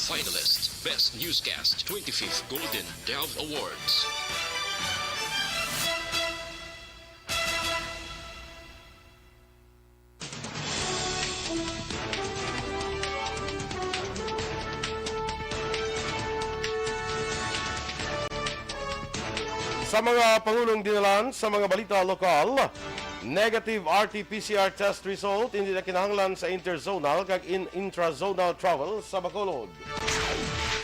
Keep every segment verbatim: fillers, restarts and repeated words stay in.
Finalist, Best Newscast, twenty-fifth Golden Dove Awards. Sa mga pangulong dinalan sa mga balita lokal, negative R T P C R test result hindi na kinahanglan sa interzonal kag in intrazonal travel sa Bacolod.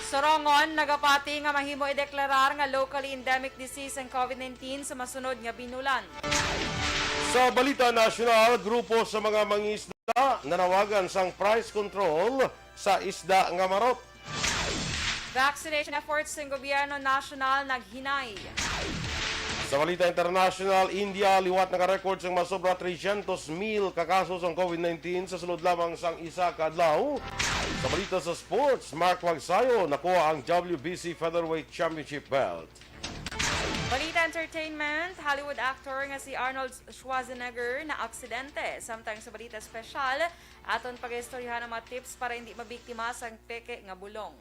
Sorongon nagapati nga mahimo ideklarar nga locally endemic disease ang COVID nineteen sa masunod nga binulan. Sa balita nasyonal, grupo sa mga mangisda nanawagan sang price control sa isda nga marot. Vaccination efforts sang gobyerno nasyonal naghinay. Sa balita international, India liwat naka-record sang masobra tresyentos mil ka kaso sang COVID nineteen sa sulod lamang sang isa ka adlaw. Sa balita sa sports, Mark Magsayo nakuha ang W B C Featherweight Championship belt. Balita entertainment, Hollywood actor nga si Arnold Schwarzenegger na aksidente. Samtang sa balita espesyal, aton pagaistoryahan ang mga tips para hindi mabiktima sang peke nga bulong.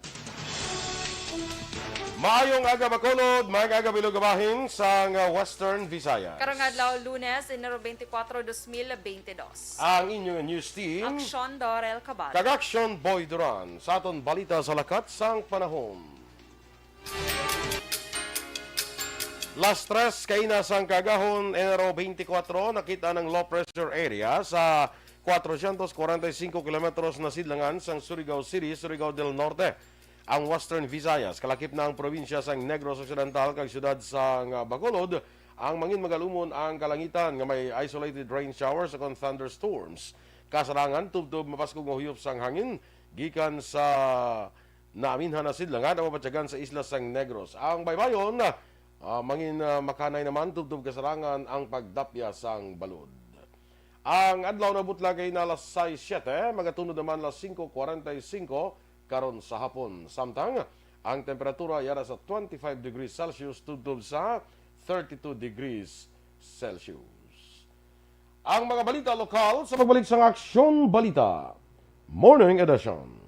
Maayong aga, Bacolod. Maayong aga, bilog nga bahin sang, uh, Western Visayas. Karong adlaw, Lunes, Enero twenty-four, dos mil twenty-two. Ang inyong news team, Aksyon Dorel Cabal. Kag Aksyon Boy Duran. Sa aton balita sa lakat sang panahon. Las tres kaina sang kaagahon, Enero twenty-four, nakit-an ang low pressure area sa kwatrocientos kwarenta y cinco kilometros na sidlangan sang Surigao City, Surigao del Norte, ang Western Visayas, kalakip na ang probinsya sang Negros Occidental kag siyudad sang Bacolod. Ang mangin magalumon ang kalangitan nga may isolated rain showers ukon thunderstorms. Kasarangan tubtob mapaskog nga huyop sang hangin gikan sa naaminhan na sidlangan ang mabatyagan sa isla sang Negros. Ang baybayon, ah, mangin, ah, makanay naman tubtob kasarangan ang pagdapya sang balod. Ang adlaw nabutla kay na alas sais siete, magatunod naman alas singko kwarenta y singko karon sa hapon. Samtang ang temperatura yara sa twenty-five degrees Celsius tubtob sa thirty-two degrees Celsius. Ang mga balita lokal sa pagbalik sang Aksyon Balita Morning Edition.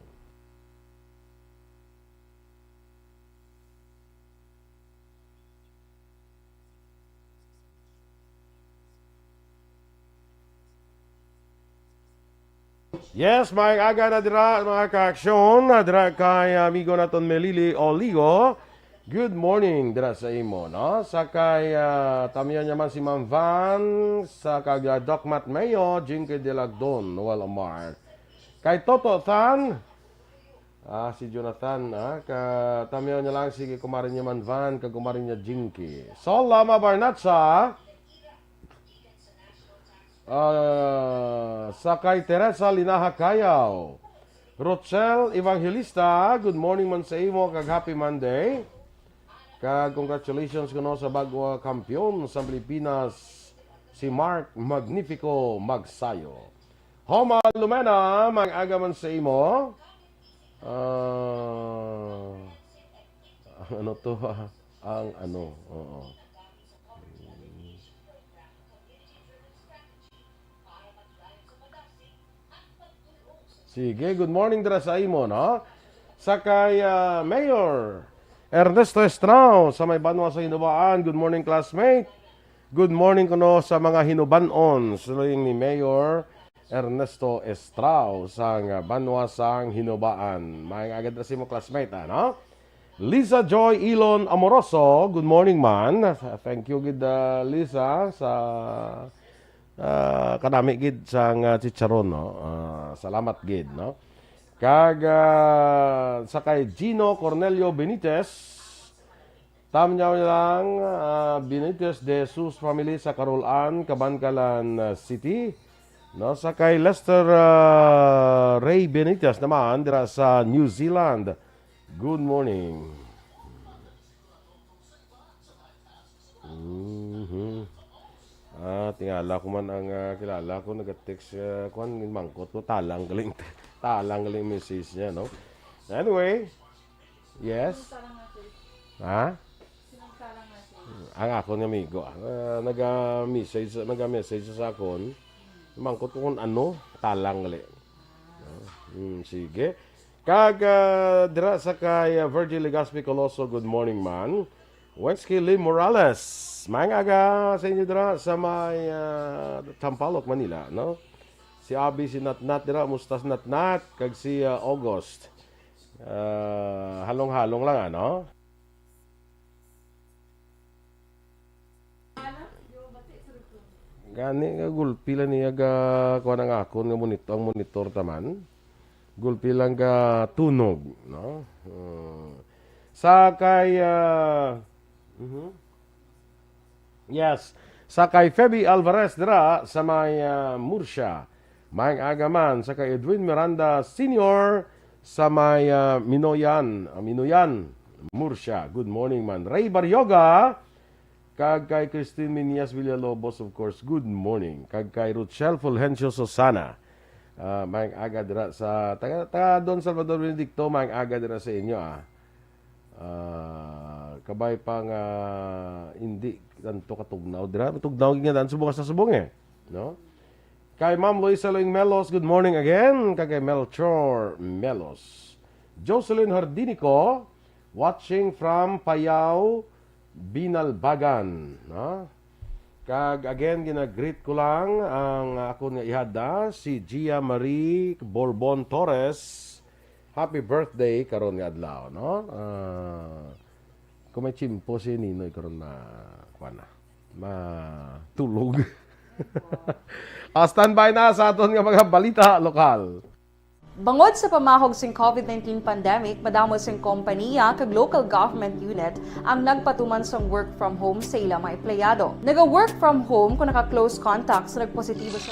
Yes, maayong aga na dira, mga ka-aksyon, na dira kay amigo naton Melili Oligo. Good morning dira sa imo, no? Sa kay, ah, tamion niya man si Ma'am Van, sa kag, ah, Doc Matt Mayo, Jinky Delagdon, Noel Omar. Kay Toto Tan, ah, si Jonathan, ah, ka tamion niya lang si kumare niya Ma'am Van, kag kumare niya Jinky. Sol Lama Barnatsa, ah, sa kay Teresa Linaha Cayaw. Rochelle Evangelista, good morning man sa imo, kag happy Monday. Kag congratulations kuno sa bag-o nga kampiyon sa Pilipinas, si Mark Magnifico Magsayo. Homa Lumena, maayong aga man sa imo. Ah, ang ano to, ha? Ang ano, oo. Sige, good morning dira sa imo, no? Sa kay, ah, Mayor Ernesto Estrao sa may banwa sa Hinubaan. Good morning, classmate. Good morning kuno sa mga Hinubanon, siling ni Mayor Ernesto Estrao sang banwa sang Hinubaan. Maayong aga dira sa imo, classmate, ano? Lisa Joy Elon Amoroso, good morning man. Thank you gid, ah, Lisa, sa, ah, kadami gid sang, ah, chicharon, no? Ah, salamat gid, no? Kag, ah, sa kay Gino Cornelio Benitez, tamion lang, ah, Benitez de Jesus family sa Carol Ann, Kabankalan, ah, City. No, sa kay Lester, ah, Ray Benitez naman dira sa New Zealand. Good morning. Mhm. Ah, tingala ko man ang, ah, kilala ko, nag-text, ah, kuwan, mangkot ko, talang galing, talang galing message niya, no? Anyway, yes? Ha? Ang akon nga amigo, ah, naga-message, naga-message sa akon, mangkot ko kung ano, talang gali. Ah, hmm, sige. Kag, ah, dira sa kay, ah, Virgil Legaspi Coloso, good morning, man. Wensky Lee Morales, maayong aga sa inyo dira sa may, ah, Tampaloc, Manila, no? Si Abi, si Natnat dira, musta si Natnat? Kag si, ah, August. Ah, halong-halong lang, ano? Gani nga gulpi lang niya ga kuan ang akon nga monitor, ang monitor taman. Gulpi lang ga tunog, no? Uh, sa kay, ah, mhm. Yes, sa kay Feby Alvarez dira sa may, ah, Murcia. Maayong aga man sa kay Edwin Miranda Senior sa may, ah, Minoyan, ah, Minoyan, Murcia. Good morning man. Ray Barrioga, kag kay Christine Miñas Villalobos, of course, good morning. Kag kay Rochelle Fulgencio Susana. Ah, maayong aga dira sa taga, taga Don Salvador Benedicto, maayong aga dira sa inyo, ah. Ah, kabay pa nga hindi tanto katugnaw dira. Matugnaw gid nga daan subong sa subong, eh, no? Kay Ma'am Luisa Loing Melos, good morning again. Kag kay Melchor Melos. Jocelyn Hardinico, watching from Payao, Binalbagan, no? Kag again, gina-greet ko lang ang akon nga ihada, si Gia Marie Borbon Torres. Happy birthday karon nga adlaw, no? Ah, kung may tiyempo si Ninoy karon, ma-, kuwan na, matulog. Ah, standby na sa aton nga mga balita lokal. Bangod sa pamahog sing COVID nineteen pandemic, madamo sing kompaniya kag local government unit ang nagpatuman sang work from home sa ila mga empleyado. Naga-work from home kung naka-close contact sa nagpositibo sa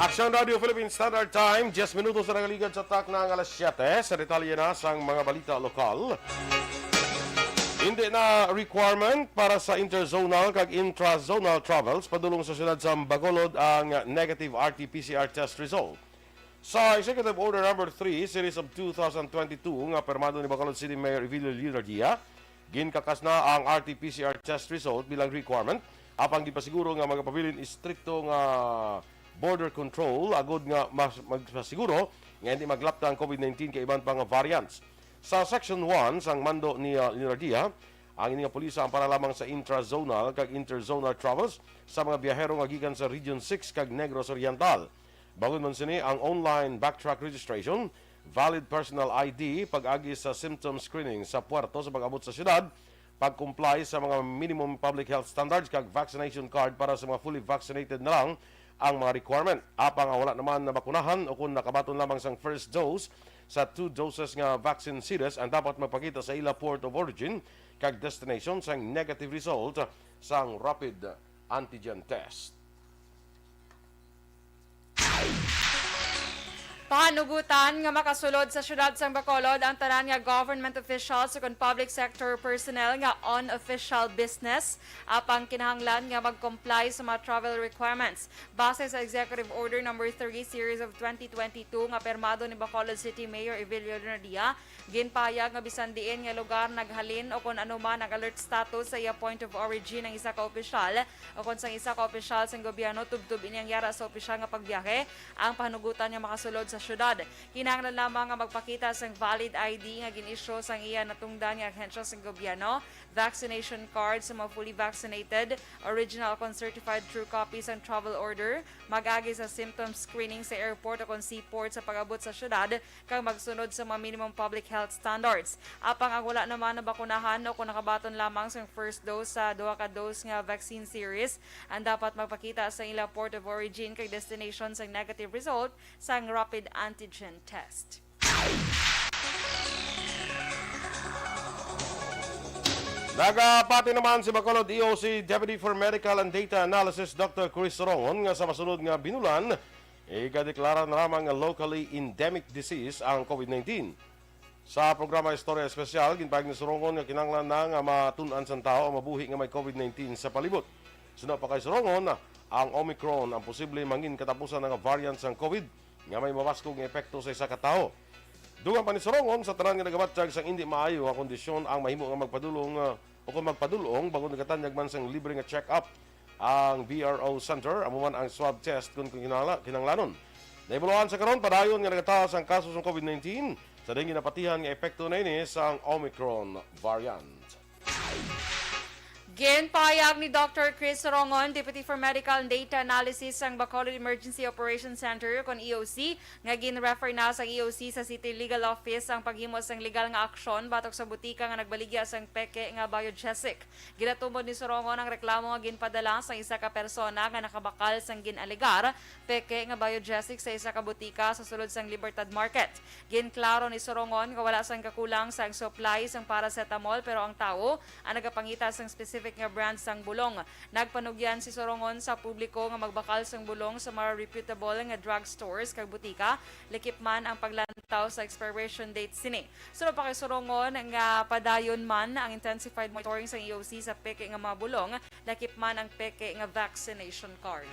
Aksyon Radio Philippine Standard Time, diyes minutos na nagaligad sa takna nga alas siyete. Sa detalye na sang mga balita lokal. Hindi na requirement para sa interzonal kag intrazonal travels padulong sa siyudad sa Bacolod ang negative R T P C R test result. Sa Executive Order Number Three, Series of two thousand twenty-two, nga pirmado ni Bacolod City Mayor Evilio Leonardia, ginkakas na ang R T P C R test result bilang requirement, apang di pa siguro nga magapabilin istrikto nga border control, agud nga mas magpasiguro nga hindi maglapta ang COVID nineteen kay iban pa nga variants. Sa Section one sang mando ni, ah, Leonardia, ang ini nga pulisa ang para lamang sa intrazonal kag interzonal travels sa mga biyahero nga gikan sa Region six kag Negros Oriental. Bangod man sini, ang online backtrack registration, valid personal I D, pag-agi sa symptom screening sa puerto sa pag-abot sa siyudad, pag-comply sa mga minimum public health standards kag vaccination card para sa mga fully vaccinated na lang ang mga requirement. Apang ang wala naman nabakunahan o kung nakabaton lamang sang first dose sa two doses nga vaccine series ang dapat magpakita sa ila port of origin kag destination sang negative result sang rapid antigen test. Pahanugutan nga makasulod sa siyudad sang Bacolod ang tanan nga government officials ukon public sector personnel nga on official business, apang kinahanglan nga mag-comply sa mga travel requirements. Base sa Executive Order Number Three, Series of twenty twenty-two nga pirmado ni Bacolod City Mayor Evilio Leonardia, ginpahayag nga bisan diin nga lugar naghalin o kon ano man ang alert status sa iya point of origin ang isa ka opisyal, o kon sang isa ka opisyal sang gobyerno tubtob ini ang yara sa opisyal nga pagbiyahe, ang pahanugutan nga makasulod sa syudad. Kinahanglan lamang nga magpakita sang valid I D nga gin-issue sang iya natungdan nga ahensya sang gobyerno, vaccination card sa mga fully vaccinated, original kon certified true copy sang travel order, mag-agi sa symptom screening sa airport o kon seaport sa pag-abot sa syudad, kag magsunod sa mga minimum public health standards. Apang ang wala naman nabakunahan o kung nakabaton lamang sang first dose sa duha ka dose nga vaccine series, ang dapat magpakita sa ila port of origin kag destination sang negative result sang rapid antigen test. Nagapati naman si Bacolod E O C Deputy for Medical and Data Analysis, Doctor Chris Sorongon, nga sa masunod nga binulan, igadeklara na lamang nga locally endemic disease ang COVID nineteen. Sa programa Istorya Espesyal, ginpahayag ni Sorongon nga kinahanglan na nga matun-an sang tawo ang mabuhi nga may COVID nineteen sa palibot. Suno pa kay Sorongon, ang Omicron ang posible mangin katapusan nga variant sang COVID nga may mabaskog nga epekto sa isa ka tawo. Dungan pa ni Sorongon, sa tanan nga nagabatyag sang indi maayo nga kondisyon ang mahimo nga magpadulong, ah, o kung magpadulong bangod nagatanyag man sang libre nga check-up. ang V R O Center, amo man ang swab test kung kinahangla-, kinahanglanon. Nahibaluan sa karon, padayon nga nagataas ang kaso sang COVID nineteen, sa diin ginapatihan nga epekto na ini sang Omicron variant. Ginpahayag ni Doctor Chris Sorongon, Deputy for Medical and Data Analysis sang Bacolod Emergency Operations Center, kon E O C, nga gin-refer na sang E O C sa City Legal Office ang paghimo sang legal nga aksyon batok sa butika nga nagbaligya sang peke nga Biogesic. Ginatumod ni Sorongon ang reklamo nga ginpadala sang isa ka persona nga nakabakal sang gin-alegar peke nga Biogesic sa isa ka butika sa sulod sang Libertad Market. Ginklaro ni Sorongon nga wala sang kakulang sang supply sang paracetamol, pero ang tawo ang nagapangita sang specific nga brand sang bulong. Nagpanugyan si Sorongon sa publiko nga magbakal sang bulong sa mga reputable nga drugstores kag butika, lakip man ang paglantaw sa expiration date sini. Suno pa kay Sorongon nga padayon man ang intensified monitoring sang E O C sa peke nga mga bulong, lakip man ang peke nga vaccination card.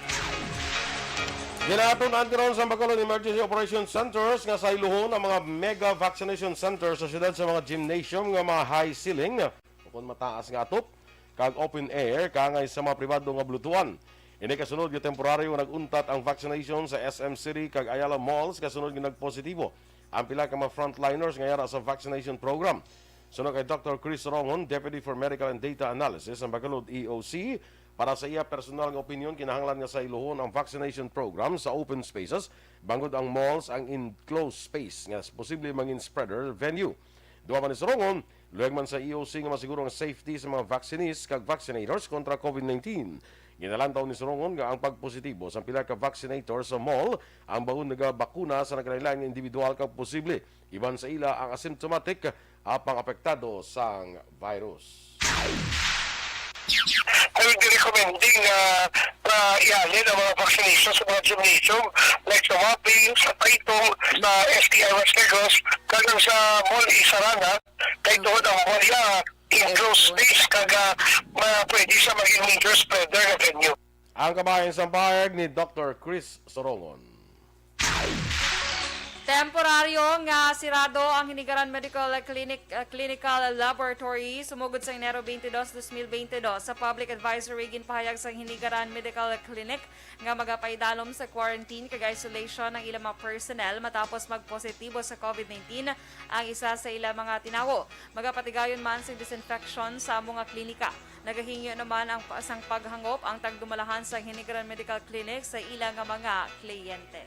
Ginatun-an karon sa Bacolod Emergency Operation Centers nga sayluhon ang mga mega vaccination centers sa siyudad sa mga gymnasium nga mga high ceiling, ukon mataas nga atop, kag open air, kaangay sa mga pribado nga bulutuan. Ini kasunod nga temporaryo nga nag-untat ang vaccination sa S M City kag Ayala Malls kasunod nga nagpositibo ang pila ka mga frontliners nga yara sa vaccination program. Suno kay Doctor Chris Rongon, Deputy for Medical and Data Analysis ang Bacolod E O C, para sa iya personal nga opinyon, kinahanglan nga sayluhon ang vaccination program sa open spaces, bangod ang malls ang enclosed space nga posible mangin spreader venue. Duha man ni Sorongon, luyag man sa E O C nga masiguro ang safety sa mga vaccinees kag vaccinators kontra COVID nineteen. Ginalantaw ni Sorongon nga ang pagpositibo sa pila ka vaccinator sa mall ang bangod nagabakuna sa nagkalain-lain nga individual kag posible iban sa ila ang asymptomatic apang apektado sang virus. I will be recommending na na ihalin ang mga vaccination sa mga gymnasium like sa Wapi, sa Taytong, sa S T I West Negros, kag ang sa Mall Isarana, kay tungod ang mall ya enclosed space kag ah, ma- pwede siya maging major spreader nga venue. Ang kabahin sang pahayag ni Doctor Chris Sorongon. Temporaryo nga sirado ang Hinigaran Medical Clinic uh, Clinical Laboratory sumugod sa Enero twenty-two, twenty twenty-two. Sa public advisory ginpahayag sa Hinigaran Medical Clinic nga magapaidalom sa quarantine kag isolation ang ilang mga personnel matapos magpositibo sa COVID nineteen ang isa sa ilang mga tinawo. Magapatigayon man sa disinfection sa amo nga klinika. Nagahingyo naman ang sang paghangop ang tagdumalahan sa Hinigaran Medical Clinic sa ila nga mga kliyente.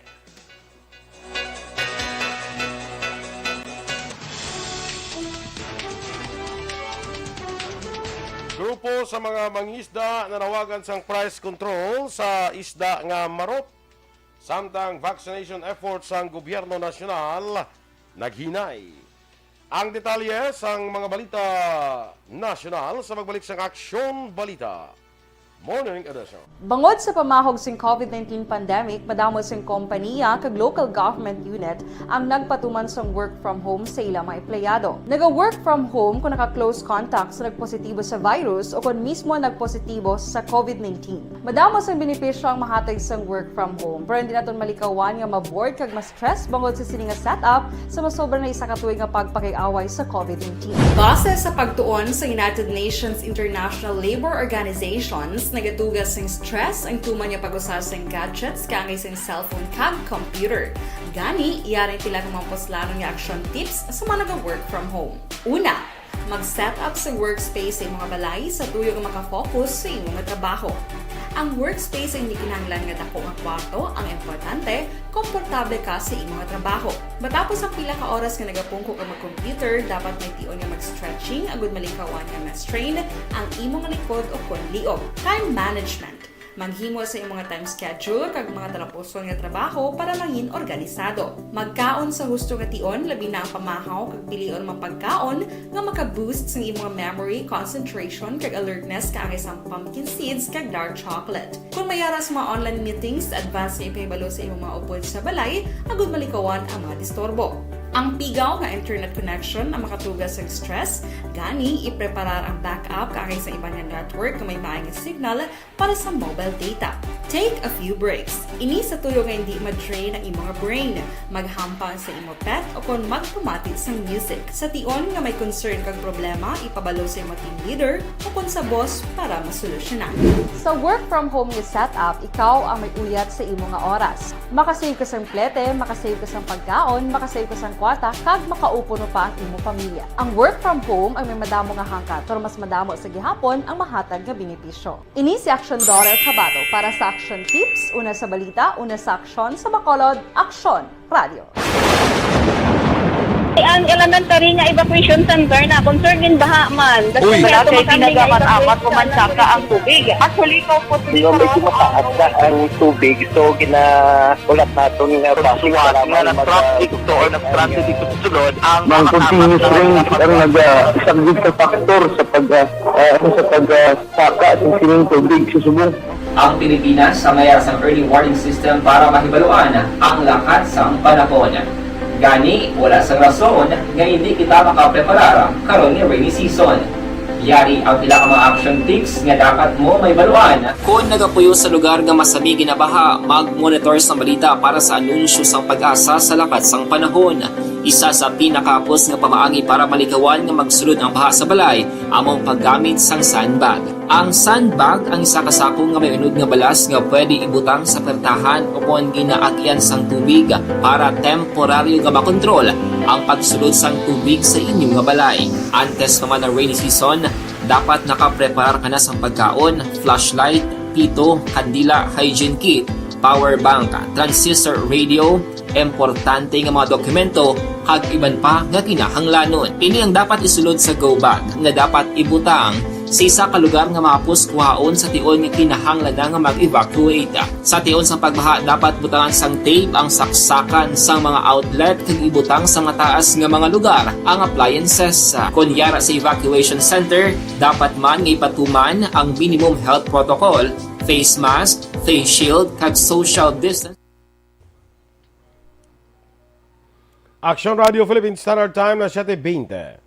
Grupo sa mga mangisda nanawagan sang price control sa isda nga marot, samtang vaccination efforts sang gobyerno nasyonal naghinay. Ang detalye sang mga balita nasyonal sa pagbalik sang Aksyon Balita Morning Edition. Bangod sa pamahog sing COVID nineteen pandemic, madamo sing kompaniya kag local government unit ang nagpatuman sang work from home sa ilang mga empleyado. Naga-work from home kon naka-close contact sa nagpositibo sa virus o kon mismo nagpositibo sa COVID nineteen. Madamo sang benepisyo ang mahatag sang work from home, pero hindi naton malikawan nga ma-bored kag ma-stress bangod sa sini nga setup sa masobra na isa ka tuig nga pagpakig-away sa COVID nineteen. Base sa pagtuon sa United Nations International Labour Organizations, nagatuga sing stress ang tuman nga pag-usa sing gadgets kaangay sing cellphone kag computer. Gani, yari ang pila ka mga puslanon nga action tips sa mga naga-work from home. Una, mag-set up sa workspace sa imong balay sa tuyo nga maka-focus sa imo nga trabaho. Ang workspace ay hindi kinahanglan nga dako nga kwarto, ang importante, komportable ka sa imo nga trabaho. Matapos ang pila ka oras nga nagapungko ka mag-computer, dapat may tion nga mag-stretching agud malikawan nga ma-strain ang imo nga likod o kon liog. Time management. Maghimo sa imo nga time schedule kag mga talapuson nga trabaho para mangin organisado. Magkaon sa husto nga tion, labi na ang pamahaw kag pilion mga pagkaon nga maka-boost sang imo nga memory, concentration kag alertness kaangay sang pumpkin seeds kag dark chocolate. Kon may ara sa mga online meetings, advance nga ipahibalo sa imo mga upod sa balay agud malikawan ang mga disturbo. Ang pigaw nga internet connection ang makatuga sa stress, gani ipreparar ang backup kaangay sa iban nga network nga may maayong signal para sa mobile data. Take a few breaks. Ini sa tuyo nga hindi ma-drain ang imo nga brain, maghampang sa imo pet o kon magpamati sang music. Sa tion nga may concern kag problema, ipabalo sa imo team leader o kon sa boss para masolusyonan. Sa work from home nga setup, ikaw ang may uyat sa imo nga oras. Makasave ka sang plete, makasave ka sang pagkaon, makasave ka sang kwarta, kag makaupo pa ang imo pamilya. Ang work from home ang may madamo nga hangkat, pero mas madamo sa gihapon ang mahatag nga benepisyo. Ini si Action Daughter Kabato para sa Action Tips, una sa balita, una sa aksyon, sa Bacolod, Aksyon Radio. Ang elementary nga evacuation center na concern in baha man. Uy. Wala kay ginagamat-amat ko man saka ang tubig. Actually, ikaw po, Di ba, medyo mataas na ang tubig, so ginaulat naton nga bus para nga mag-, nag-traffic to or nag-transit dito sa sulod ang mga continuous rain ang nag-, ah, isang big factor sa pag, ah, ah, ano, sa pag, ah, saka sa sining tubig sa subong. Ang Pilipinas sa mayar sang early warning system para mahibaluan ang lakat sang panahon. Gani, wala sang rason nga hindi kita makapreparar karon ni rainy season. Yari ang pila ka mga action tips nga dapat mo mahibaluan. Kon nagapuyo sa lugar nga masami ginabaha, mag-monitor sang balita para sa anunsyo sang PAGASA sa lakat sang panahon. Isa sa pinakahapos nga pamaagi para malikawan nga magsulod ang baha sa balay amo ang paggamit sang sandbag. Ang sandbag ang isa ka sako nga may unod nga balas nga pwede ibutang sa pertahan o kon ginaagyan sang tubig para temporaryo nga makontrol ang pagsulod sang tubig sa inyo nga balay. Antes pa man ang rainy season, dapat nakapreparar ka na sang pagkaon, flashlight, pito, kandila, hygiene kit, power bank, transistor radio, importante nga mga dokumento, kag iban pa nga kinahanglanon. Ini ang dapat isulod sa go bag nga dapat ibutang sa isa ka lugar nga mahapos kuhaon sa tion nga kinahanglan na nga mag-evacuate. Sa tion sang pagbaha, dapat butangan sang tape ang saksakan sang mga outlet kag ibutang sa mataas nga mga lugar ang appliances. Kon yara sa evacuation center, dapat man nga ipatuman ang minimum health protocol, face mask, face shield, kag social distance. Action Radio Philippines Standard Time na siyete bente.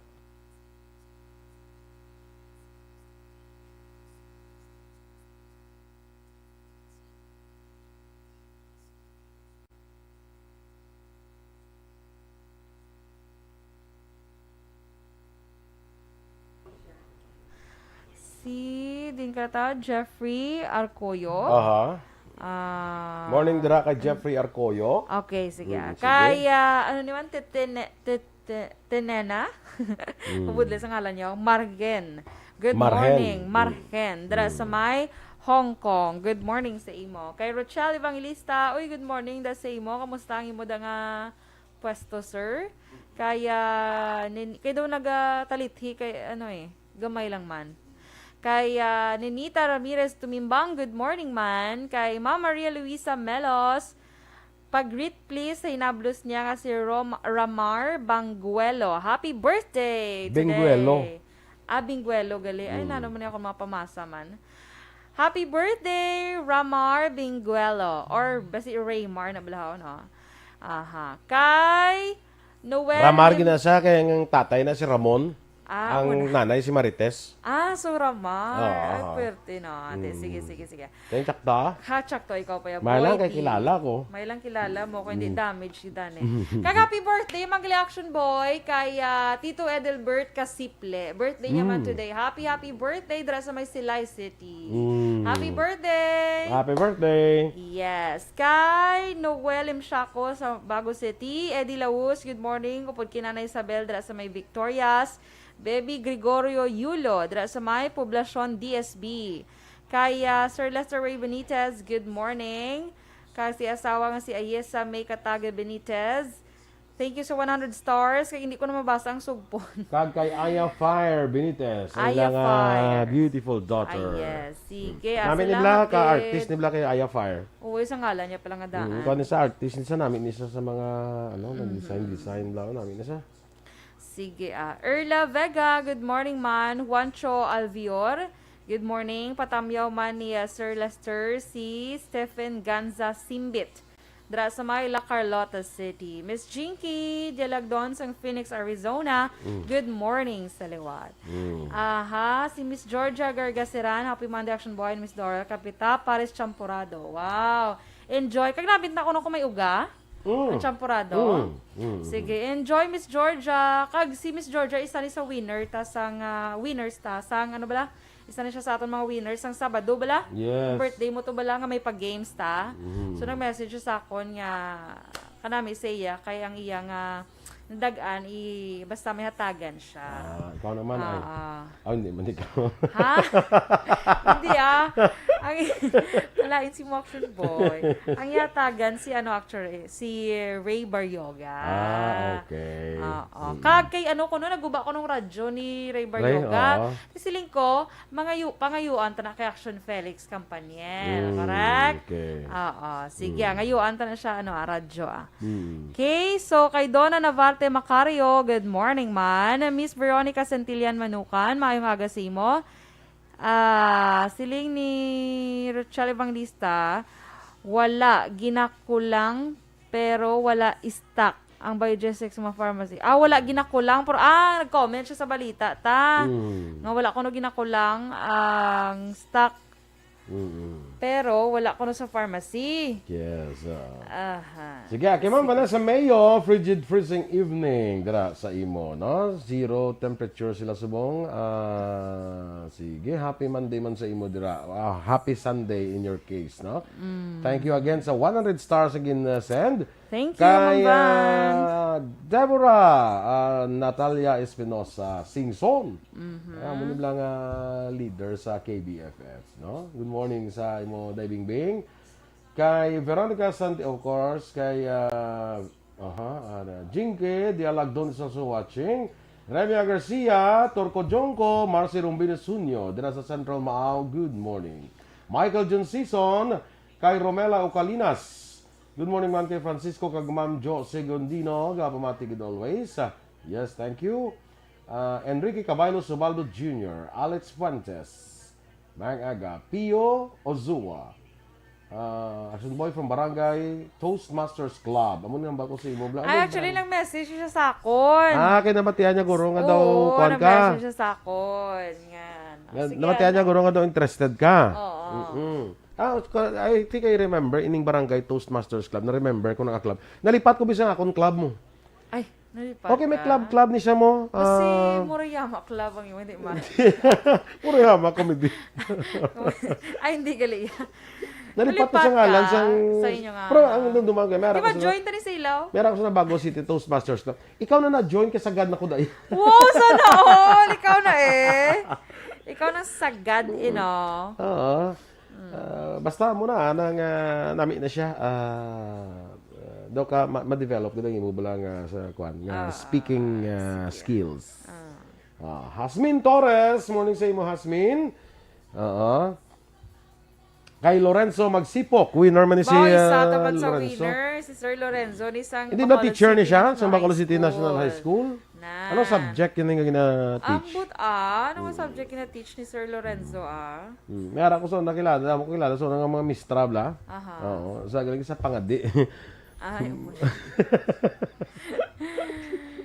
Si, din ka ta, Jeffrey Arcoyo. Aha. Ah. Morning dira kay Jeffrey Arcoyo. Okay, sige. Mm, sige. Kay, ah, ano ni man, Tetene-, Tete-, Tenena? Mm. Mabudlay sa ngalan niyo. Margen. Good morning, Margen. Mm. Dira sa may Hong Kong. Good morning sa imo. Kay Rochelle Evangelista, uy, good morning da sa imo. Kamusta ang imo da nga pwesto, sir? Kaya, nin-, kay daw nagatalithi kay, ano eh, gamay lang man. Kay, ah, Ninita Ramirez Tumimbang, good morning man. Kay Ma'am Maria Luisa Melos, pag-greet please sa hinablos niya nga si Rom-, Ramar Bangguelo. Happy birthday today. Bengguelo. Ah, Bingguelo, gali. Ay, mm, nano man ako mapamasa man. Happy birthday, Ramar Bingguelo. Or basi Raymar na bala, no? Aha. Kay Noel Ramar Lim- gina siya, kay ang tatay na si Ramon, ah, ang wala, nanay si Marites. Ah, so Ramar. Oo, ay, oo. Pwerte na. Ate, mm, sige, sige, sige. Kay tsakta? Ha, tsakto, ikaw pa ya, may lang boy, kay di kilala ko. May lang kilala mo, kung hindi, mm, damage si Dani. Kag happy birthday, Mangli Action Boy, kay, ah, Tito Edelbert Kasiple. Birthday niya man, mm, today. Happy, happy birthday, dira sa may Silay City. Mm. Happy birthday! Happy birthday! Yes. Kay Noel Imshaco sa Bago City. Eddie Laus, good morning. Upod kay Nanay Isabel, dira sa may Victorias. Baby Gregorio Yulo, dira sa may Poblacion D S B. Kay, ah, Sir Lester Ray Benitez, good morning. Kay si asawa nga si Ayesa May Kataga Benitez, thank you sa one hundred stars. Kay hindi ko na mabasa ang sugpon. Kag kay Aya Fire Benitez, ang Aya ilang, ah, Fire, beautiful daughter. Ay, yes. Sige, hmm, ah, nami ni Bla, salamat ka gid. Artist ni Bla kay Aya Fire. Uy, sa ngalan niya pala nga daan. Hmm, kuwan ni sa artist ni sa nami ni sa, sa mga, ano, mhm, nag-design, design, bla, nami ni sa. Sige, ah. Erla Vega, good morning man. Juancho Alvior, good morning. Patamyaw man ni, ah, Sir Lester, si Stephen Ganza Simbit. dira sa may La Carlota City. Miss Jinky Dialagdon sang Phoenix, Arizona. Mm. Good morning sa liwat. Mm. Aha, si Miss Georgia Gargaseran, Happy Monday, Action Boy, and Miss Dora Capita, Paris Champorado. Wow. Enjoy. Kag nabit na ko nung kung may uga. Mm. Ang champorado. Mm. Mm. Sige, enjoy, Miss Georgia. Kag si Miss Georgia, isa ni sa winner ta sang, ah, winners ta sang, ano bala? Isa ni siya sa aton mga winners sang Sabado bala? Yes. Birthday mo to bala nga may pag-games ta. Mm. So, nag-message siya sa akon nga kanami sa iya kay ang iya nga nadag-an i basta may hatagan siya. Ah, ikaw naman ay. Ah, ah. Oh, hindi man ikaw. Ha? Hindi, ah. Ang, kalain si mo, action boy. Ang yatagan si, ano, actually, si Ray Baryoga. Ah, okay. Oo. Mm. Kag kay, ano ko, no, naguba ko nung radyo ni Ray Ray, Baryoga. Oo. Siling ko, mangayu-, pangayuan ta na kay Action Felix Campaniel, Mm, correct? Okay. Oo. Sige, Mm. ngayuan ta na siya, ano, ah, radyo, ah. Mm. Okay, so kay Donna Navarte Macario, good morning, man. Miss Veronica Santillan Manukan, maayong aga sa imo. Ah, siling ni Rochelle Evangelista, wala ginakulang pero wala stock ang Biogesic sa mga pharmacy. Ah, wala ginakulang, pero, ah, nag-comment siya sa balita ta. Mm. Nga wala kuno ginakulang ang stock. Mm-mm. Pero wala kuno sa pharmacy. Yes, ah. Aha. Sige, kay Ma'am Sige. Vanessa Mayo, frigid freezing evening dira sa imo, no? Zero temperature sila subong. Ah, sige, happy Monday man sa imo dira. Ah, happy Sunday in your case, no? Mm. Thank you again sa one hundred stars again, uh, send. Thank you, Kay, Ma'am Van. Ah, Deborah, ah, Natalia Espinosa, Singson. Mhm. Ah, amo ni lang, ah, leader sa K B F F, no? Good morning sa imo, Diving Bing. Kay Veronica Santi, of course, kay, ah, aha, ah, Jinky Dialagdon is also watching. Remia Garcia, Torco Jongco, Marcy Rumbines Junio, dira sa Central Maaw, good morning. Michael John Season, kay Romela Ocalinas, good morning man kay Francisco kag Ma'am Jo Segundino, gapamati gid always. Ah, yes, thank you. Ah, Enrique Cabaylo Subaldo Junior, Alex Fuentes, Mang Aga, Pio Ozua, ah, Action Boy from Barangay Toastmasters Club. Amo ni ang bago sa imo, bla-, Ay, ano, actually, bla-, nag-message siya sa akon. Ah, kay nabatian niya, guro, nga daw Oo, kuwan ka. Nag-message siya sa akon. Nga, Nga, sige, nabatian niya, ano? Guro, nga daw interested ka. Oo. Mm-mm. Ah, ka-, I think I remember, ining Barangay Toastmasters Club. Na-remember ko na nga club. Nalipat ko bisan akon club mo. Ay, nalipat Okay, may ka? club, club ni siya mo. Kasi Ah. Murayama Club ang imo, di ba? Murayama Comedy. Ay, hindi gali. Nalipat ko sa Nalipat ngalan ka sang sa inyo nga. Pero ang dumduma ko, may Di ara ba ko sa join tani sa ilaw? May ara ko sa Nabago City Toastmasters Club. Ikaw na na-join kay sagad na ko dai. Wow, sana all! Ikaw na eh. Ikaw nang sagad, you know. Oo. Mm. Ah, basta mo na, anang, ah, nami na siya. Ah, ah, daw ka ma-, ma-develop gid ang imo bala nga sa kwan, nga Ah, speaking, ah, sige. skills. Ah. Ah, Hasmin Torres, morning sa imo, Hasmin. Oo. Kay Lorenzo Magsipok, winner man ni si, Boy, sa ah, tapat sa Lorenzo. Winner, si Sir Lorenzo, ni sang Hindi ba Bacolod teacher ni City siya sa National Bacolod High City National High School. School? Na. Anong subject yun yung gina-teach? Ambot, ah. Ano nga Mm. subject gina-teach ni Sir Lorenzo, ah? Mm. May ara ko sa nakilala, damo ko kilala, so nga mga mistra bla. Aha. Oo, sa galing sa pangadi. Ay, um.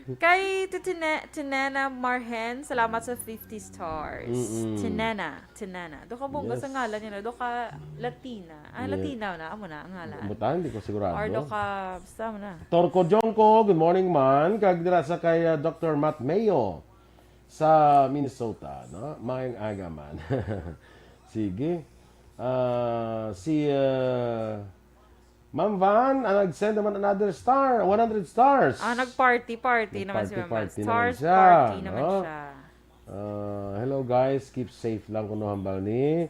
Kay Titine-, Tinena Marhen, salamat sa fifty stars. Mm-mm. Tinena, Tinena. Do ka bongga sa Yes. ngalan niya, no? Do ka Latina. Ah, Yes. Latina na, amo na ang ngalan. Buta, hindi ko sigurado. Or do ka, basta mo na. Torco Jongco, good morning man. Kag dira sa kay, uh, Doctor Matt Mayo sa Minnesota, no? Maayong aga man. Sige. Ah, si, uh, Ma'am Van, ah, nag-send naman another star, one hundred stars. Ah, nag-party-party naman si Ma'am Van. Nag-party-party naman Stars siya, party naman no? siya. Ah, hello guys, keep safe lang kuno hambal ni,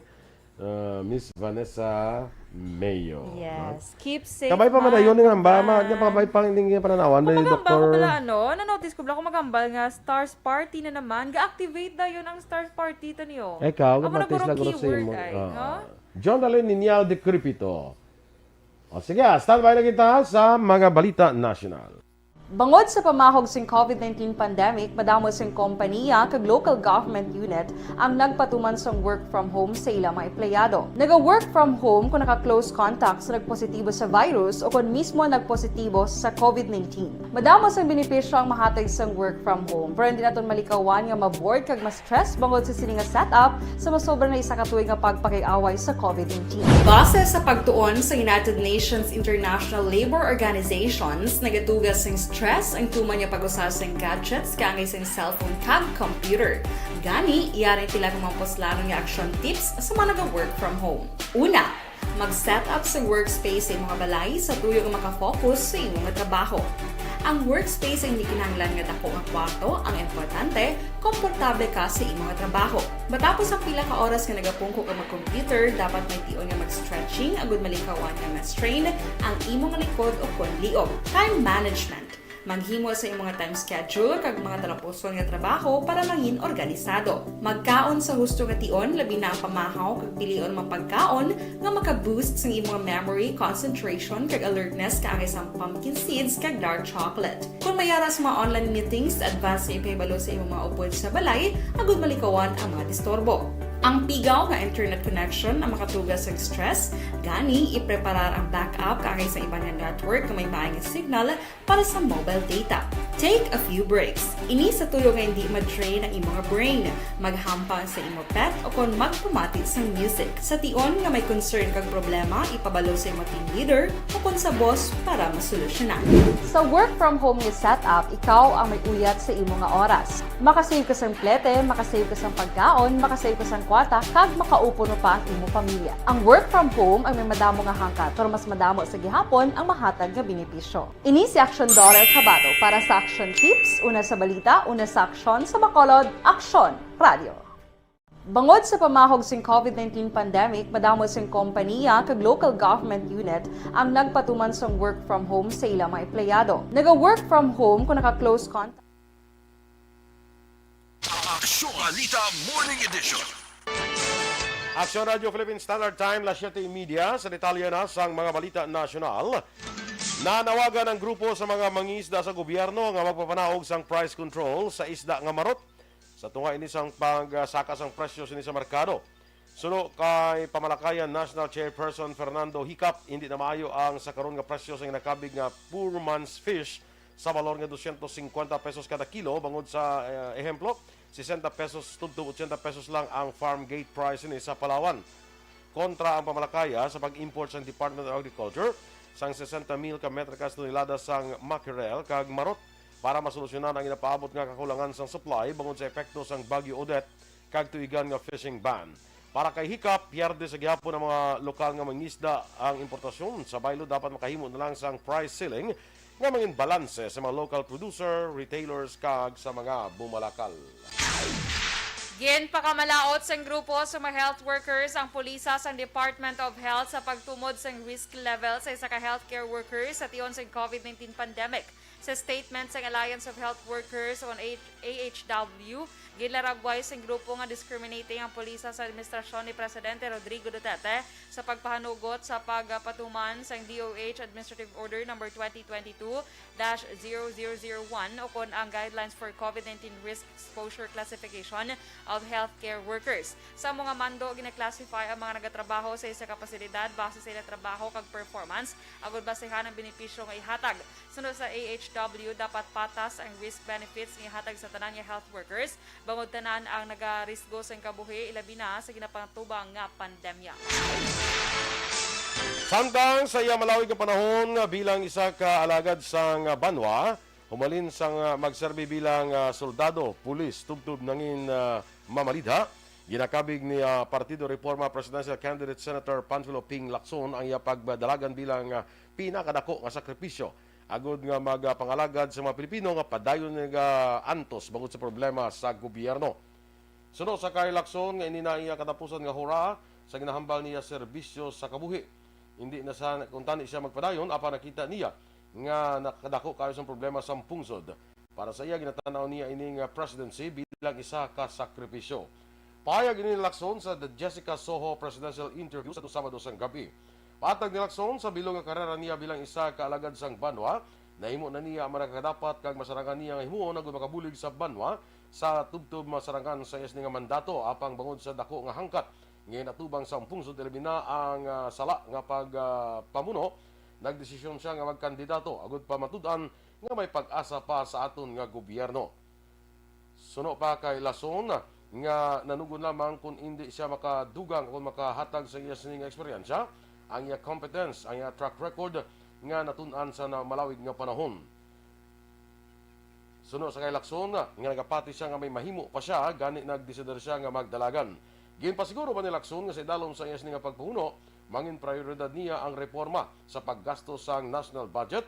ah, Miss Vanessa Mayo, no? Yes, keep safe, Kabay pa man man. dayon nga ba, ma-, Van. niya pa kabay pa ang ining pananawan Kung ni magamba ko Doktor pala, ano, na-notice ko pala kung magambal nga stars party na naman, ga-activate dayon ang stars party to niyo. Ikaw, Amo na gamatis gurong lang guro sa keyword imo. ay, Ah. no? John Dalen Ninyal de Cripito. O sige, ah, standby na kita sa mga balita nasyonal. Bangod sa pamahog sing COVID nineteen pandemic, madamo sing kompaniya kag local government unit ang nagpatuman sang work from home sa ila mga empleyado. Naga-work from home kung naka-close contact sa nagpositibo sa virus o kon mismo nagpositibo sa COVID nineteen. Madamo sang benepisyo ang mahatag sang work from home, pero hindi naton malikawan nga ma-bored kag ma-stress bangod sa sini nga setup sa masobra na isa ka tuig nga pagpakig-away sa COVID nineteen. Base sa pagtuon sa United Nations International Labour Organizations, nagatugas sing stress ang tuman nga pag-usa sing gadgets kaangay sing cellphone kag computer. Gani, yari sila nga mga puslanon nga action tips sa mga naga-work from home. Una, mag-set up sa workspace sa imong balay sa tuyo nga makafocus sa imong trabaho. Ang workspace ay hindi kinahanglan nga dako nga kwarto, ang importante, komportable ka sa imong trabaho. Matapos ang pila ka oras nga nagapungko ka mag-computer, dapat may tion nga mag-stretching agud malikawan nga ma-strain ang imong likod o kon liog. Time management. Maghimo sa imong time schedule kag mga talapuson nga trabaho para mangin organisado. Magkaon sa husto nga tion, labi na ang pamahaw kag pilion mga pagkaon nga maka-boost sang imong memory, concentration, kag alertness kaangay sang pumpkin seeds kag dark chocolate. Kung may ara sa mga online meetings, advance nga ipahibalo sa imong mga upod sa balay agud malikawan ang mga disturbo. Ang pigaw nga internet connection ang makatugas sa stress, gani ipreparar ang backup kaangay sa iban nga network nga may maayong signal para sa mobile data. Take a few breaks. Ini sa tuyo nga hindi ma-drain ang imong brain. Maghampang sa imo pet o kon magpamati sang music. Sa tion nga may concern kag problema, ipabalo sa imo team leader o kon sa boss para masolusyonan. Sa work from home nga setup, ikaw ang may uyat sa imo nga oras. Makasave ka sang plete, makasave ka sang pagkaon, makasave ka sang kwarta, kag makaupo pa ang imo pamilya. Ang work from home ang may madamo nga hangkat, pero mas madamo sa gihapon ang mahatag nga benepisyo. Ini si Action Dollar Kabato para sa Action Tips, una sa balita, una sa aksyon, sa Bacolod, Aksyon Radio. Bangod sa pamahog sing COVID nineteen pandemic, madamo sing kompaniya kag local government unit ang nagpatuman sang work from home sa ila mga empleyado. Naga-work from home kung naka-close contact. Aksyon Balita Morning Edition. Aksyon Radio Philippine Standard Time, las siete y media. Sa detalye na sang mga balita nasyonal, nanawagan ang grupo sa mga mangisda sa gobyerno nga magpapanaog sang price control sa isda nga marot sa tunga ini sang pagsaka sang presyo sini sa merkado. Suno kay Pamalakayan National Chairperson Fernando Hicap, hindi na maayo ang sa karon nga presyo sa ginakabig nga poor man's fish sa balor nga dosyentos singkwenta pesos kada kilo, bangod sa, eh, ehemplo, sesenta pesos tubtob ochenta pesos lang ang farm gate price ini sa Palawan. Kontra ang pamalakaya sa pag-import sang Department of Agriculture sang sesenta mil ka metrika tonelada sang mackerel kag marot para masolusyonan ang ginapaabot nga kakulangan sang supply bangod sa epekto sang Bagyo Odette kag tuigan nga fishing ban. Para kay Hicap, pierde sa gihapon ang mga lokal nga mangisda ang importasyon. Sa baylo, dapat makahimo na lang sang price ceiling nga mangin balanse sa mga local producer, retailers, kag sa mga bumalakal. Ginpakamalaot sang grupo sa mga health workers ang pulisa sang Department of Health sa pagtumod sang risk level sa isa ka healthcare worker sa tion sang COVID nineteen pandemic. Sa statement sang Alliance of Health Workers on A H W, ginlaragway sang grupo nga discriminating ang pulisa sa administrasyon ni Presidente Rodrigo Duterte sa pagpahanugot sa pagpatuman sang D O H Administrative Order number twenty twenty-two dash zero zero zero one, o kon ang Guidelines for COVID nineteen Risk Exposure Classification of Healthcare Workers. Sa mga mando, gina-classify ang mga nagatrabaho sa isa ka pasilidad base sa ila trabaho kag performance, agud basehan ang benepisyo nga ihatag. Suno sa A H W, dapat patas ang risk benefits nga ihatag sa tanan nga health workers, bangod tanan ang nagarisgo sang kabuhi, ilabi na sa ginapatubang nga pandemya. Samtang sa iya malawig nga panahon bilang isa ka alagad sang banwa, humalin sang, ah, magserbi bilang, ah, soldado, pulis, tubtob nangin, ah, mamalidha, ginakabig ni, ah, Partido Reforma Presidential Candidate Senator Panfilo Ping Lacson ang iya pagdalagan bilang, ah, pinakadako nga sakripisyo agud nga magapangalagad sa mga Pilipino nga padayon nagaantos bangod sa problema sa gobyerno. Suno sa kay Lacson nga ini na iya katapusan nga hora sa ginahambal niya serbisyo sa kabuhi. Hindi na sa kuntani siya magpadayon apan nakita niya nga nakadako kayo sang problema sa pungsod. Para sa iya, ginatanaw niya ini nga presidency bilang isa ka sakripisyo. Pahayag ini ni Lacson sa The Jessica Soho Presidential Interview sa Sabado sang gabi. Patag ni Lacson sa bilog nga karera niya bilang isa ka alagad sang banwa, Nahimo na niya ang mga kadapat kag masarangan niya nga himuon agud makabulig sa banwa sa tubtob masarangan sa iya sini nga mandato, apang bangod sa dako nga hangkat nga ginatubang sa pungsod, ilabi na ang, ah, sala nga pag, ah, pamuno, nagdesisyon siya nga magkandidato agud pamatud-an nga may pag-asa pa sa aton nga gobyerno. Suno pa kay Lacson nga nanugon lamang kon indi siya makadugang kon makahatag sa iya sini nga eksperyensya, ang iya competence, ang iya track record nga natun-an sa na-, malawig nga panahon. Suno sa kay Lacson nga nagapati siya nga may mahimo pa siya, gani nagdesider siya nga magdalagan. Ginpasiguro man ni Lacson nga sa idalom sa iya sini nga pagpamuno, mangin prioridad niya ang reforma sa paggasto sang national budget,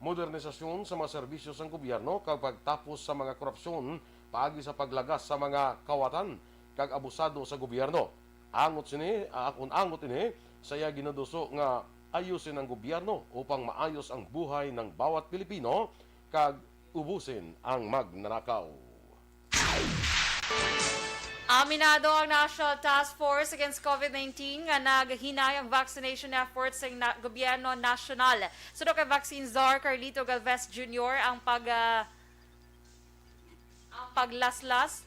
modernisasyon sa mga serbisyo sang gobyerno, kag pagtapos sa mga korupsyon paagi sa paglagas sa mga kawatan kag abusado sa gobyerno. Angot sini, ah, kun angot ini, sa iya ginaduso nga ayusin ang gobyerno upang maayos ang buhay ng bawat Pilipino kag ubusin ang magnanakaw. Aminado ang National Task Force Against COVID nineteen nga naghinay ang vaccination efforts sa na-, gobyerno nasyonal. Suno kay Vaccine Czar Carlito Galvez Junior, ang pag, ah, ang paglaslas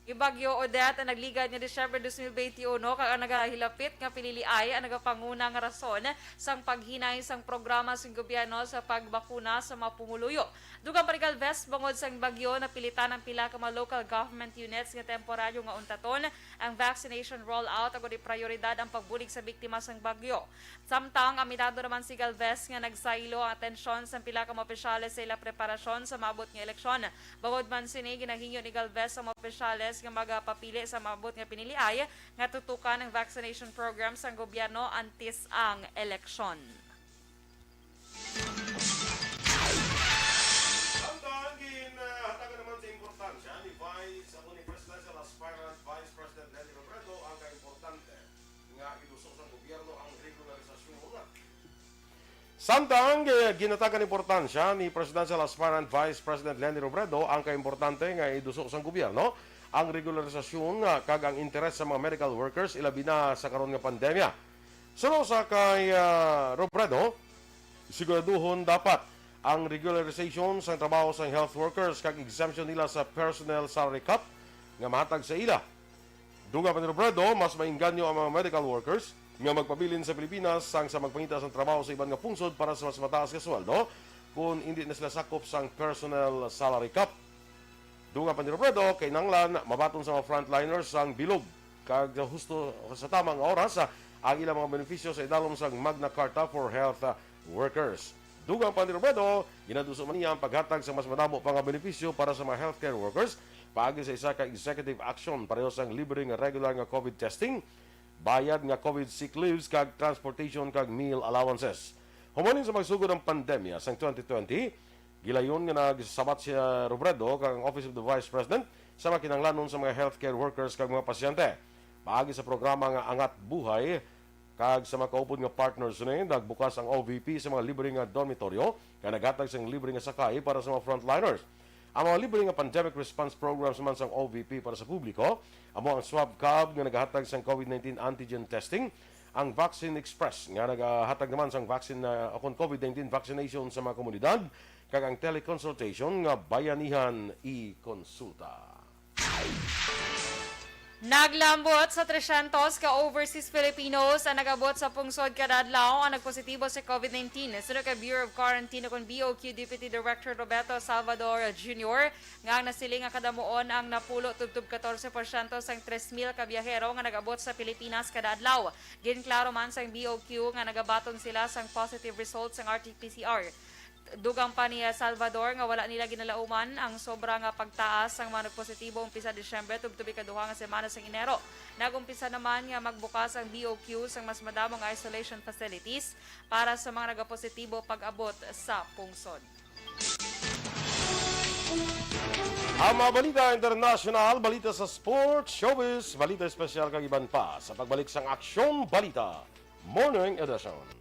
ni Bagyo Odette ang nagligad nga Disyembre dos mil beinti uno, kag ang nagahilapit nga piniliay ang nagapanguna nga rason sang paghinay sang programa sang gobyerno sa pagbakuna sa mga pumuluyo. Dugang pa ni Galvez, bangod sang bagyo, napilitan ang pila ka mga local government units nga temporaryo nga untaton ang vaccination rollout, agod iprioridad ang pagbulig sa biktima sang bagyo. Samtang aminado naman si Galvez nga nagsaylo ang atensyon sang pila ka mga opisyales sa ila preparasyon sa maabot nga eleksyon. Bangod man sini, ginahingyo ni Galvez ang mga opisyales nga magapapili sa maabot nga piniliay nga tutukan ang vaccination program sang gobyerno antes ang eleksyon. Samtang ginhatagan naman sa importansya ni Vice, ako ni Presidential Aspirant Vice President Leni Robredo ang kaimportante nga iduso sang gobyerno ang regularisasyon. Samtang, eh, ginhatagan importansya ni Presidential Aspirant Vice President Leni Robredo ang kaimportante nga iduso sang gobyerno ang regularisasyon, ah, kag ang interes sa mga medical workers, ilabi na sa karon nga pandemya. Suno sa kay, ah, Robredo, siguraduhon dapat ang regularization sang trabaho sang health workers kag exemption nila sa personal salary cap nga mahatag sa ila. Dugang pa ni Robredo, mas maengganyo ang mga medical workers nga magpabilin sa Pilipinas sang sa magpangita sang trabaho sa iban nga pungsod para sa mas mataas nga sweldo, kon indi na sila sakop sang personal salary cap. Dugang pa ni Robredo, kinahanglan mabaton sa mga frontliners sang bilog kag husto sa tama nga oras ang ilang mga benepisyo sa idalom sang Magna Carta for Health Workers. Dugang pa ni Robredo, ginaduso man niya ang paghatag sa mas madamo pa nga benepisyo para sa mga healthcare workers paagi sa isa ka executive action, pareho sang libre nga regular nga COVID testing, bayad nga COVID sick leaves, kag transportation kag meal allowances. Human sa magsugod ang pandemya sang twenty twenty, gilayon nga nagsabat si Robredo kag ang Office of the Vice President sa mga kinahanglanon sa mga healthcare workers kag mga pasyente. Paagi sa programa nga Angat Buhay, kag sa mga kaupod nga partners ni, nagbukas ang O V P sa mga libre nga dormitoryo nga naghatag sang libre nga sakay para sa mga frontliners. Ang mga libre nga pandemic response programs naman sang O V P para sa publiko amo ang swab cab nga nagahatag sang COVID nineteen antigen testing, ang Vaccine Express nga nagahatag naman sang vaccine, ah, ukon COVID nineteen vaccination sa mga komunidad, kag ang teleconsultation nga Bayanihan i-Konsulta. Naglambot sa trescientos ka overseas Filipinos ang nag-abot sa pungsod kada adlaw ang nagpositibo sa COVID nineteen. Suno kay Bureau of Quarantine ukon B O Q Deputy Director Roberto Salvador Junior nga ang nasiling nga kadamuon ang napulo tubtob katorse porsyento sang tres mil ka biyahero nga nag-abot sa Pilipinas kada adlaw. Ginklaro man sang B O Q nga nagabaton sila sang positive results sang R T P C R. Dugang pa ni Salvador nga wala nila ginalauman ang sobra nga pagtaas sang mga nagpositibo umpisa Disyembre tubtob ikaduha nga semana sang Enero. Nag-umpisa naman nga magbukas ang B O Q sang mas madamo nga isolation facilities para sa mga nagapositibo pag-abot sa pungsod. Ang mga balita internasyonal, balita sa sports, showbiz, balita espesyal kag iban pa sa pagbalik sang Aksyon Balita Morning Edition.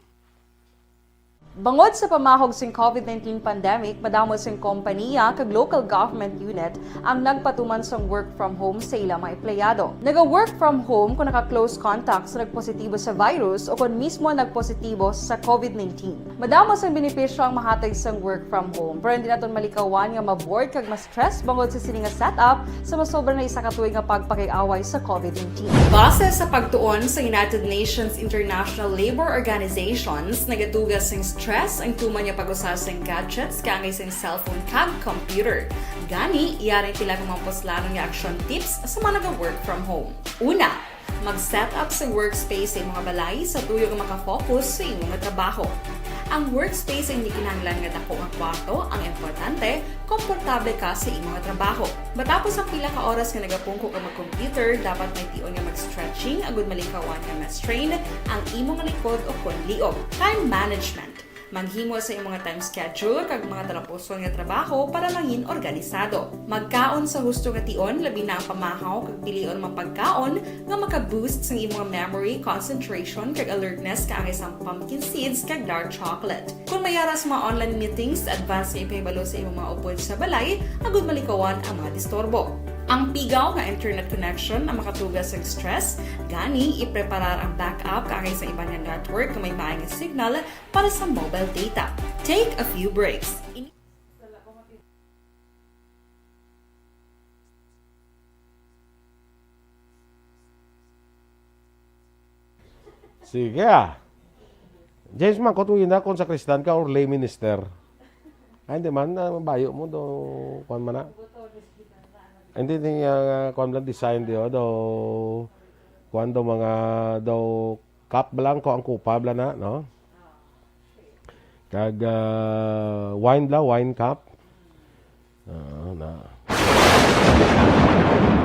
Bangod sa pamahog sing COVID nineteen pandemic, madamo sing kompaniya kag local government unit ang nagpatuman sang work from home sa ila mga empleyado. Naga-work from home kon naka-close contact sa nagpositibo sa virus o kon mismo nagpositibo sa COVID nineteen. Madamo sang benepisyo ang mahatag sang work from home, pero hindi naton malikawan nga ma-bored kag ma-stress bangod sa sini nga setup sa masobra na isa ka tuig nga pagpakig-away sa COVID nineteen. Base sa pagtuon sa United Nations International Labour Organizations, nagatuga sing stress ang tuman nga pag-usa sing gadgets kaangay sing cellphone kag computer. Gani, yari ang pila ka mga puslanon nga action tips sa mga naga-work from home. Una, mag-set up sa workspace sa imong balay sa tuyo nga makafocus sa imong trabaho. Ang workspace ay hindi kinahanglan nga dako nga kwarto, ang importante, komportable ka sa imong trabaho. Matapos ang pila ka oras nga nagapungko ka mag-computer, dapat may tion nga mag-stretching agud malikawan nga ma-strain ang imong likod o kon liog. Time management. Maghimo sa imong time schedule kag mga talapuson nga trabaho para mangin organisado. Magkaon sa husto nga tion, labi na ang pamahaw kag pilion mga pagkaon nga maka-boost sang imong memory, concentration, kag alertness kaangay sang pumpkin seeds kag dark chocolate. Kon may ara sa mga online meetings, advance nga ipahibalo sa imong mga upod sa balay agud malikawan ang mga disturbo. Ang pigaw nga internet connection ang makatuga sa stress, gani ipreparar ang backup kaangay sa iban nga network nga may maayong signal para sa mobile data. Take a few breaks. Sige ah. James, mangkot ko yun na kung sakristan ka or lay minister. Ay, hindi man, ah, bayo mo do, kuan man na. Hindi, hindi, ah, kuan lang design di, oh, do, kuan do mga, do, cup bala ko ang kupa bala na, no? Kag, ah, wine bala, wine cup. Ah, na.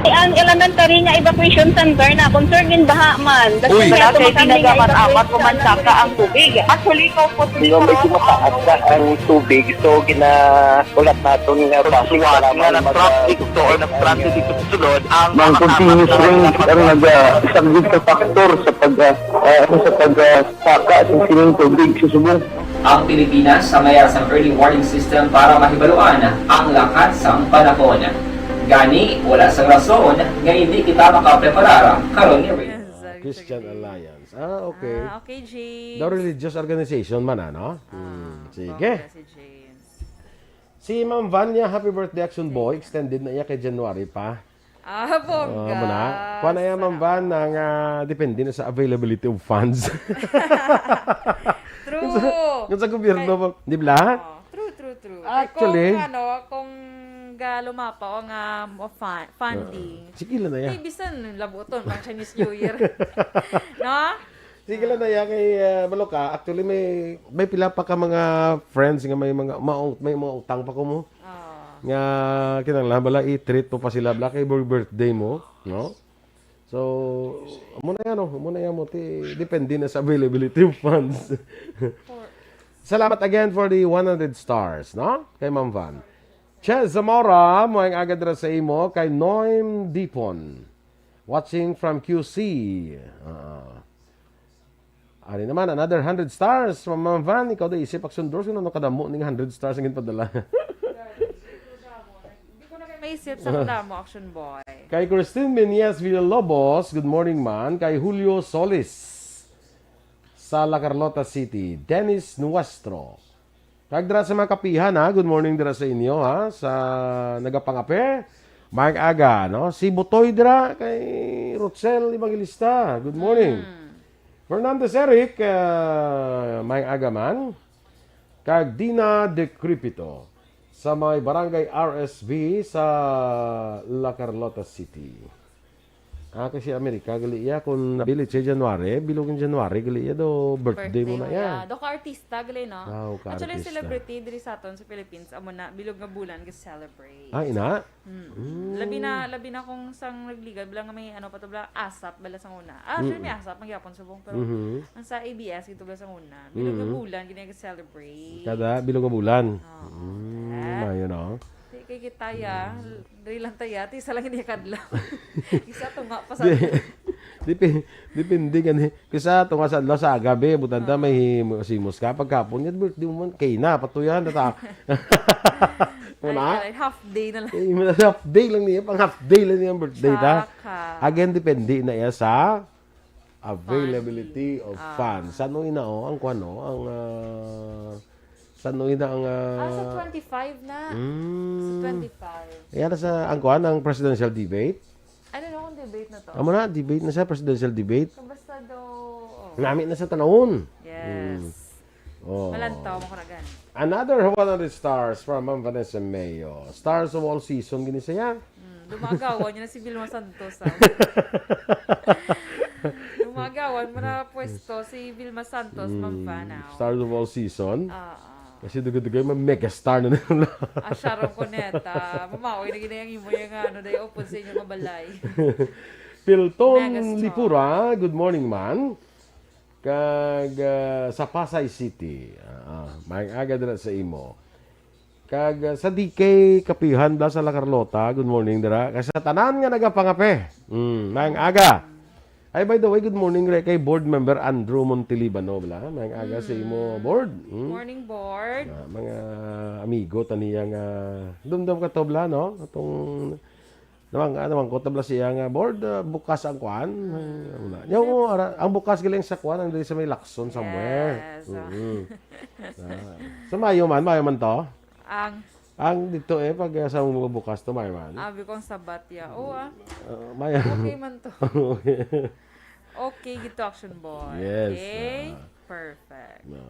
Ang elementary nga evacuation center na concern in baha man. Uy! Wala kay ginagamat-amat ko man saka ang tubig. Actually, ikaw po Di ba medyo mataas na ang tubig, so ginaulat naton nga base sa lamang nga mag-, nag-traffic to or nag-traffic dito sa sulod, ang Mang continuous rain ang nag-, ah, isang good factor sa pag, ah, ah, sa pag, ah, saka sa sining tubig sa subong. Ang Pilipinas sa mayara sang early warning system para mahibaluan ang lakat sang panahon. Gani, wala sang rason nga indi kita makapreparar karon ni Ray. Christian Alliance. Ah, okay. Ah, okay, James. The religious organization man, ano? Ah, hmm, sige. Si James. Si Ma'am Vanya, happy birthday, Action Boy. Extended na iya kay January pa. Ah, bongga. Uh, muna. Kuha na yan, Ma'am Van, ang uh, depende na sa availability of funds. True. Kung sa, kung sa gobyerno, di ba? Oh, true, true, true. Actually, kung, ano, kung ga lumapa o nga uh, funding. Uh, sige lang na yan. Di bisan labuton pang Chinese New Year. No? Sige lang na yan kay uh, Baloka. Actually, may may pila pa ka mga friends nga may mga maong, may mga utang pa ko mo. Nga kinahanglan bala i-treat mo pa sila bala kay birthday mo, no? So, amo na yan, oh. Amo na yan mo. Ti, depende na sa availability of funds. Salamat again for the one hundred stars, no? Kay Ma'am Van. Chez Zamora, mo ang agad ra sa imo kay Noem Dipon. Watching from Q C. Uh, Ari naman, another hundred stars from Ma'am Van. Ikaw daw isip, Action Bros, kung ano kadamo ning hundred stars ang ginpadala. Hindi ko na kayo maisip sa kadamo, Action Boy. Kay Christine Meñez Villalobos, good morning man. Kay Julio Solis sa La Carlota City. Dennis Nuestro. Kag dira sa mga kapihan, ha? Good morning dira sa inyo, ha? Sa nagapangape. Maayong aga, no? Si Butoy dira kay Rochelle Evangelista. Good morning. Mm. Fernandez Eric, uh, maayong aga man. Kag Dina Decrepito sa may barangay R S V sa La Carlota City. Ah, kasi Amerika, gali iya, kung nabilit siya January, bilog yung January, gali iya, do birthday, birthday mo na iya. Do ka artista, gali, no? Ah, ka actually, artista. Celebrity, diri sa aton, sa Philippines, amo na, bilog nga bulan, ga-celebrate. Ah, ina? Mm. Mm. Labi na, labi na kung sang nagligad, bala nga may, ano pa to, bala, ASAP, bala sang una. Ah, actually, may ASAP, magyapon subong, pero ang sa A B S, ito, bala sang una. Bilog nga bulan, gini ga-celebrate. Kada bilog nga bulan. Oo. Mm, ayun, oh. Di kay kita, ya. Diri lang ta, ya. Ti isa lang ini kadlaw. Isa tunga pa sa. Di, Depe-, depende gani. Kisa tunga sa adlaw sa agabi, butanta may himo-, simos ka. Pagkapon, nga birthday mo man, kay na, patuyan na ta. Ay, Muna? Aray, half day na lang. Eh, half day lang niya, pang half day lang niya ang birthday ta. Saka. Again, depende na iya sa availability of funds. Ano ina, oh, ang kuwan, no? Ang, ah, sa ano ina ang, ah, Ah, sa twenty-five na. Mm. Sa twenty-five. Yan na sa, ang kuwan, ang presidential debate. I don't know kung debate na to. Amo na, debate na siya, presidential debate. So, basta daw, oh. Nami na sa tanawon. Yes. Mm. Oh. Malantaw mo ko na gani. Another one of the stars from Ma'am Vanessa Mayo. Stars of all season, gini siya. Mm, dumagawan niya na si Vilma Santos, ah. Dumagawan mo na pwesto si Vilma Santos, Ma'am Vanessa. Stars of all season. Ah, ah. Kasi dugay-dugay, may megastar na nila. Ah, Sharon Cuneta. Mamaoy na gini ang imo yung ano, day open sa inyo nga balay. Pilton Megastar. Lipura, good morning, man. Kag, ah, sa Pasay City. Ah, ah, maayong aga dira sa imo. Kag, ah, sa D K Kapihan, bla, sa La Carlota, good morning dira. Kag sa tanan nga nagapangape. Mm, maayong aga. Ay, by the way, good morning, re, kay board member Andrew Montelibano, bla. Maayong aga sa imo, board. Mm. Morning, board. Ah, mga amigo, taniya nga, dumdum ka to, bla, no? Atong, naman, ah, naman ko, tabla siya nga, board, ah, bukas ang kwan. Ay, wala. Yung, oh, ara, ang bukas galing sa kwan, ang dili sa may Lacson somewhere. Yes. Mm-mm. Ah, sa Mayo man, Mayo man to? Ang Ang dito eh, pag, ah, sa mga bukas to, may man. Abi kong sabat ya. Oo, ah. Ah, may Okay man to. Okay. Okay, gito, Action Boy. Yes, Okay? ah. Perfect. No.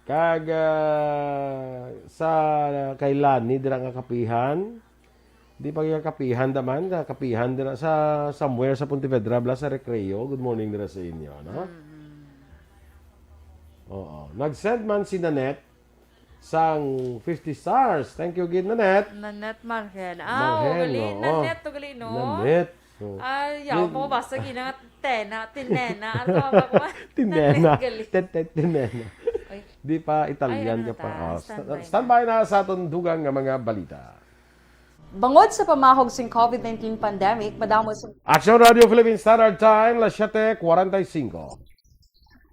Kag, ah, sa kay Lani, dira nga kapihan. Di pa nga kapihan, daman, ka-, kapihan dira sa somewhere sa Pontevedra, bla, sa Recreo. Good morning dira sa inyo, no? Mm. Oo. Nag-send man si Nanette sang fifty stars. Thank you gid, Nanette. Nanette Marhel. Ah, Marhel, gali. Oo. Nanette to gali, no? Nanette. Oo. Ay, yaw Nin- mo, basta gina nga tena, tinena. Ano tawag ko? Tinena. Nanette gali. Te-, te-, tinena. Ay. Di pa Italian Ay, ano ka na pa. ta? Oh, Standby sta-, na. standby na sa aton dugang nga mga balita. Bangod sa pamahog sing covid nineteen pandemic, madamo sa Action Radio Philippine Standard Time, las siete cuarenta y cinco.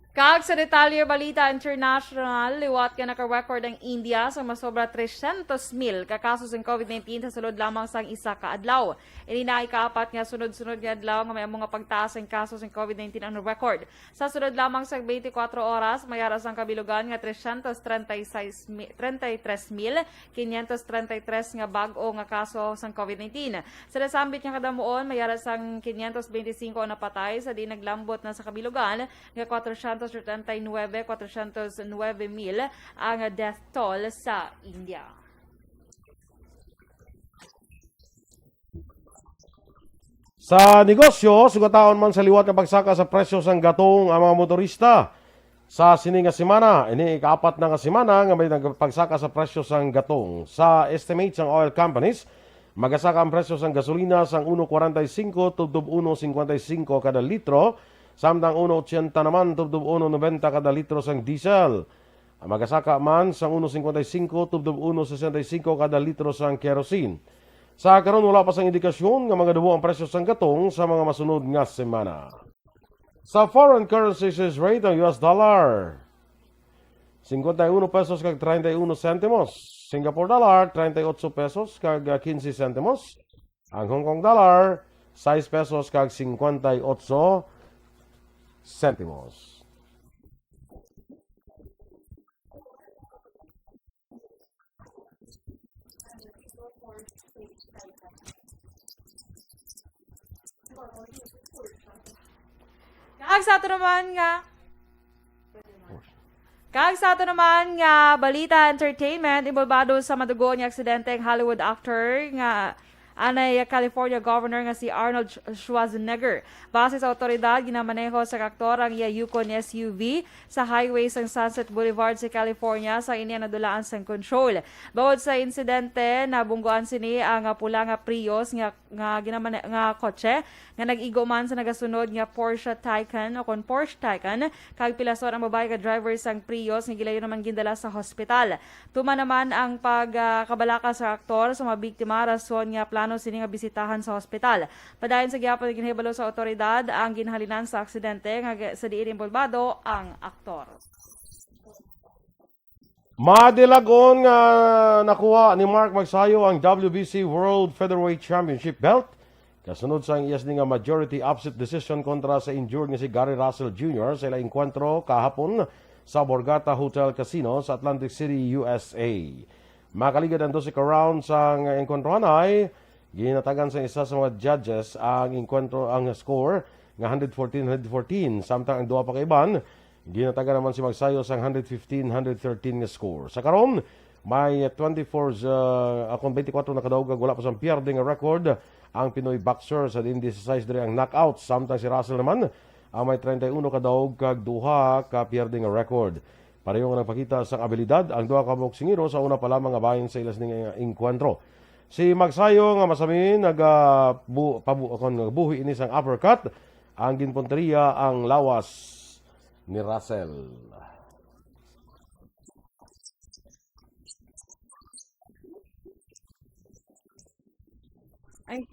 Kag sa detalye, balita international, liwat nga naka-record ang India sa masobra trescientos mil ka kaso sang covid nineteen sa sulod lamang sang isa ka adlaw. Ini na ikaapat nga sunod-sunod nga adlaw nga may amo nga pagtaas ang kaso sang covid nineteen ang record. Sa sulod lamang sang twenty-four oras, may ara sang kabilugan nga trescientos treinta y seis mi-, treinta y tres mil quinientos treinta y tres nga bag-o nga kaso sang covid nineteen. Sa nasambit nga kadamuon, may ara sang quinientos veinticinco ang napatay, sa diin naglambot na sa kabilugan nga cuatrocientos setenta y nueve, cuatrocientos nueve mil ang death toll sa India. Sa negosyo, sugataon man sa liwat nga pagsaka sa presyo sang gatong ang mga motorista. Sa sini nga semana, ini ikaapat na nga semana nga may nagpagsaka sa presyo sang gatong. Sa estimate sang oil companies, magasaka ang presyo sang gasolina sang uno cuarenta y cinco tubtob uno cincuenta y cinco kada litro, samtang uno ochenta naman tubtob uno noventa kada litro sang diesel. Magasaka man sang uno cincuenta y cinco tubtob uno sesenta y cinco kada litro sang kerosene. Sa karon, wala pa sang indikasyon nga mangadubo ang presyo sang gatong sa mga masunod nga semana. Sa foreign currency exchange rate, ang U S dollar, cincuenta y uno pesos kag treinta y uno centimos. Singapore dollar, treinta y ocho pesos kag quince centimos. Ang Hong Kong dollar, sais pesos kag cincuenta y ocho centimos. Kag sa ato naman nga, kag sa ato naman nga balita, entertainment, involbado sa madugo nga aksidente ang Hollywood actor nga anay California Governor nga si Arnold Sch-, Schwarzenegger. Base sa awtoridad, ginamaneho sa aktor ang iya Yukon S U V sa highway sang Sunset Boulevard sa California sang ini ang nadulaan sang control. Bangod sa insidente, nabunggoan sini ang, ah, pula nga Prius nga nga ginamane-, nga kotse nga nag-igo man sa nagasunod nga Porsche Taycan o kon Porsche Taycan, kag pilason ang babayi nga driver sang Prius nga gilayon naman gindala sa hospital. Tuman naman ang pagkabalaka sa aktor sa mga biktima, rason nga plano sini nga bisitahan sa hospital. Padayon sa gihapon, ginhibalo sa awtoridad ang ginhalinan sa aksidente nga sa diin inbolbado ang aktor. Madilagon nga nakuha ni Mark Magsayo ang W B C World Featherweight Championship belt, kasunod sang iya sini nga majority upset decision kontra sa injured nga si Gary Russell Junior sa ila engkwentro kahapon sa Borgata Hotel Casino sa Atlantic City, U S A. Makaligad ang dose ka round sang engkwentrohanay, ginatagan sa isa sa mga judges ang engkwentro, ang score nga hundred fourteen, hundred fourteen, samtang ang duha pa ka iban ginatagan naman si Magsayo sang hundred fifteen, hundred thirteen nga score. Sa karon, may twenty-four, uh, akon twenty-four na kadaog kag wala pa sang pierde nga record ang Pinoy boxer, sa diin disisais diri ang knockout, samtang si Russell naman ang may treinta y uno kadaog kag duha ka pierde nga record. Pareho nga nagpakita sang abilidad ang duha ka boksingero sa una pa lamang nga bahin sa ila sini nga engkwentro. Si Magsayo nga masami naga-, bu-, pabu-, kon nagabuhi ini sang uppercut, ang ginpunteriya ang lawas ni Russell. Ay.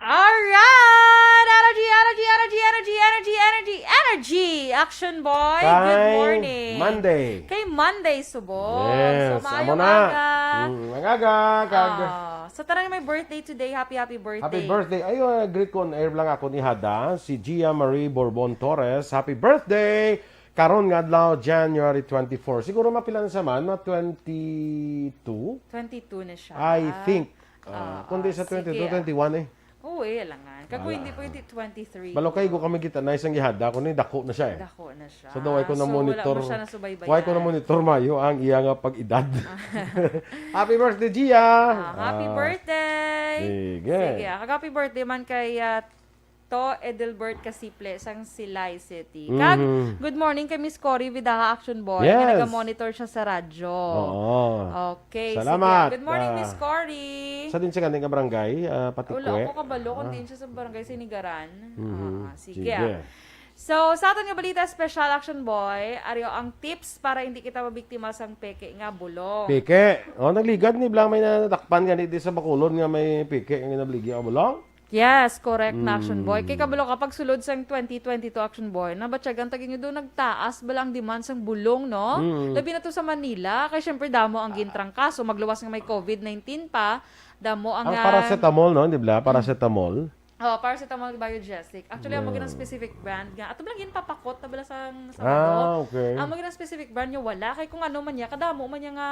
Alright! Energy, energy, energy, energy, energy, energy, energy! Action boy, good morning! Monday. Kay Monday subong. Yes, so, amo na. Maayo nga aga. Mm, ang aga, kag- Ah, sa tanan may birthday today, happy, happy birthday. Happy birthday. Ayo, ah, greet ko on air lang ako ni Hada, si Gia Marie Bourbon Torres. Happy birthday! Karon nga adlaw, January twenty-four. Siguro mapila na sa man, mga twenty-two? Twenty-two na siya. I think. Ah, kundi sa twenty-two, twenty-one eh. Oo, eh, alangan. Kag hindi pwede twenty-three. Balo kay go kami kita na isang gihada ko ni dako na siya eh. Dako na siya. So daw ay ko na monitor. Why ko na monitor mayo ang iya nga pag-edad. Happy birthday, Gia! Ah, happy birthday! Sige. Sige, ah, kag happy birthday man kay, ah, To Edelbert Casiple sang Silay City. Kag good morning kay Miss Cory Vidaha, Action Boy, nga naga-monitor siya sa radyo. Oo. Okay, sige. Salamat. Good morning, Miss Cory. Sa din siya gani nga barangay, ah, Patikwe. Wala ako kabalo kung diin siya sa barangay Sinigaran. Mhm. Ah, sige. Sige. So, sa aton nga balita, special, Action Boy, ari ang tips para hindi kita mabiktima sang peke nga bulong. Peke. Oh, nagligad ni Blang may nadakpan gani di sa Bacolod nga may peke nga nabaligya ang bulong. Yes, correct na, Action Boy. Kay kabalo ka, pagsulod sang twenty twenty-two, Action Boy, nabatyagan ta gid nga daw nagtaas bala ang demand sang bulong, no? Mm. Labi na to sa Manila, kay syempre damo ang gintrangkaso, magluwas nga may covid nineteen pa, damo ang, ang, ah, paracetamol, no? Di ba? Paracetamol. Oh, paracetamol Biogesic. Actually, amo gid ang specific brand nga. Ato lang ginpapakot na bala sang Sabado. Ah, okay. Amo gid ang specific brand nga wala. Kay kung ano man niya, kadamo man niya nga,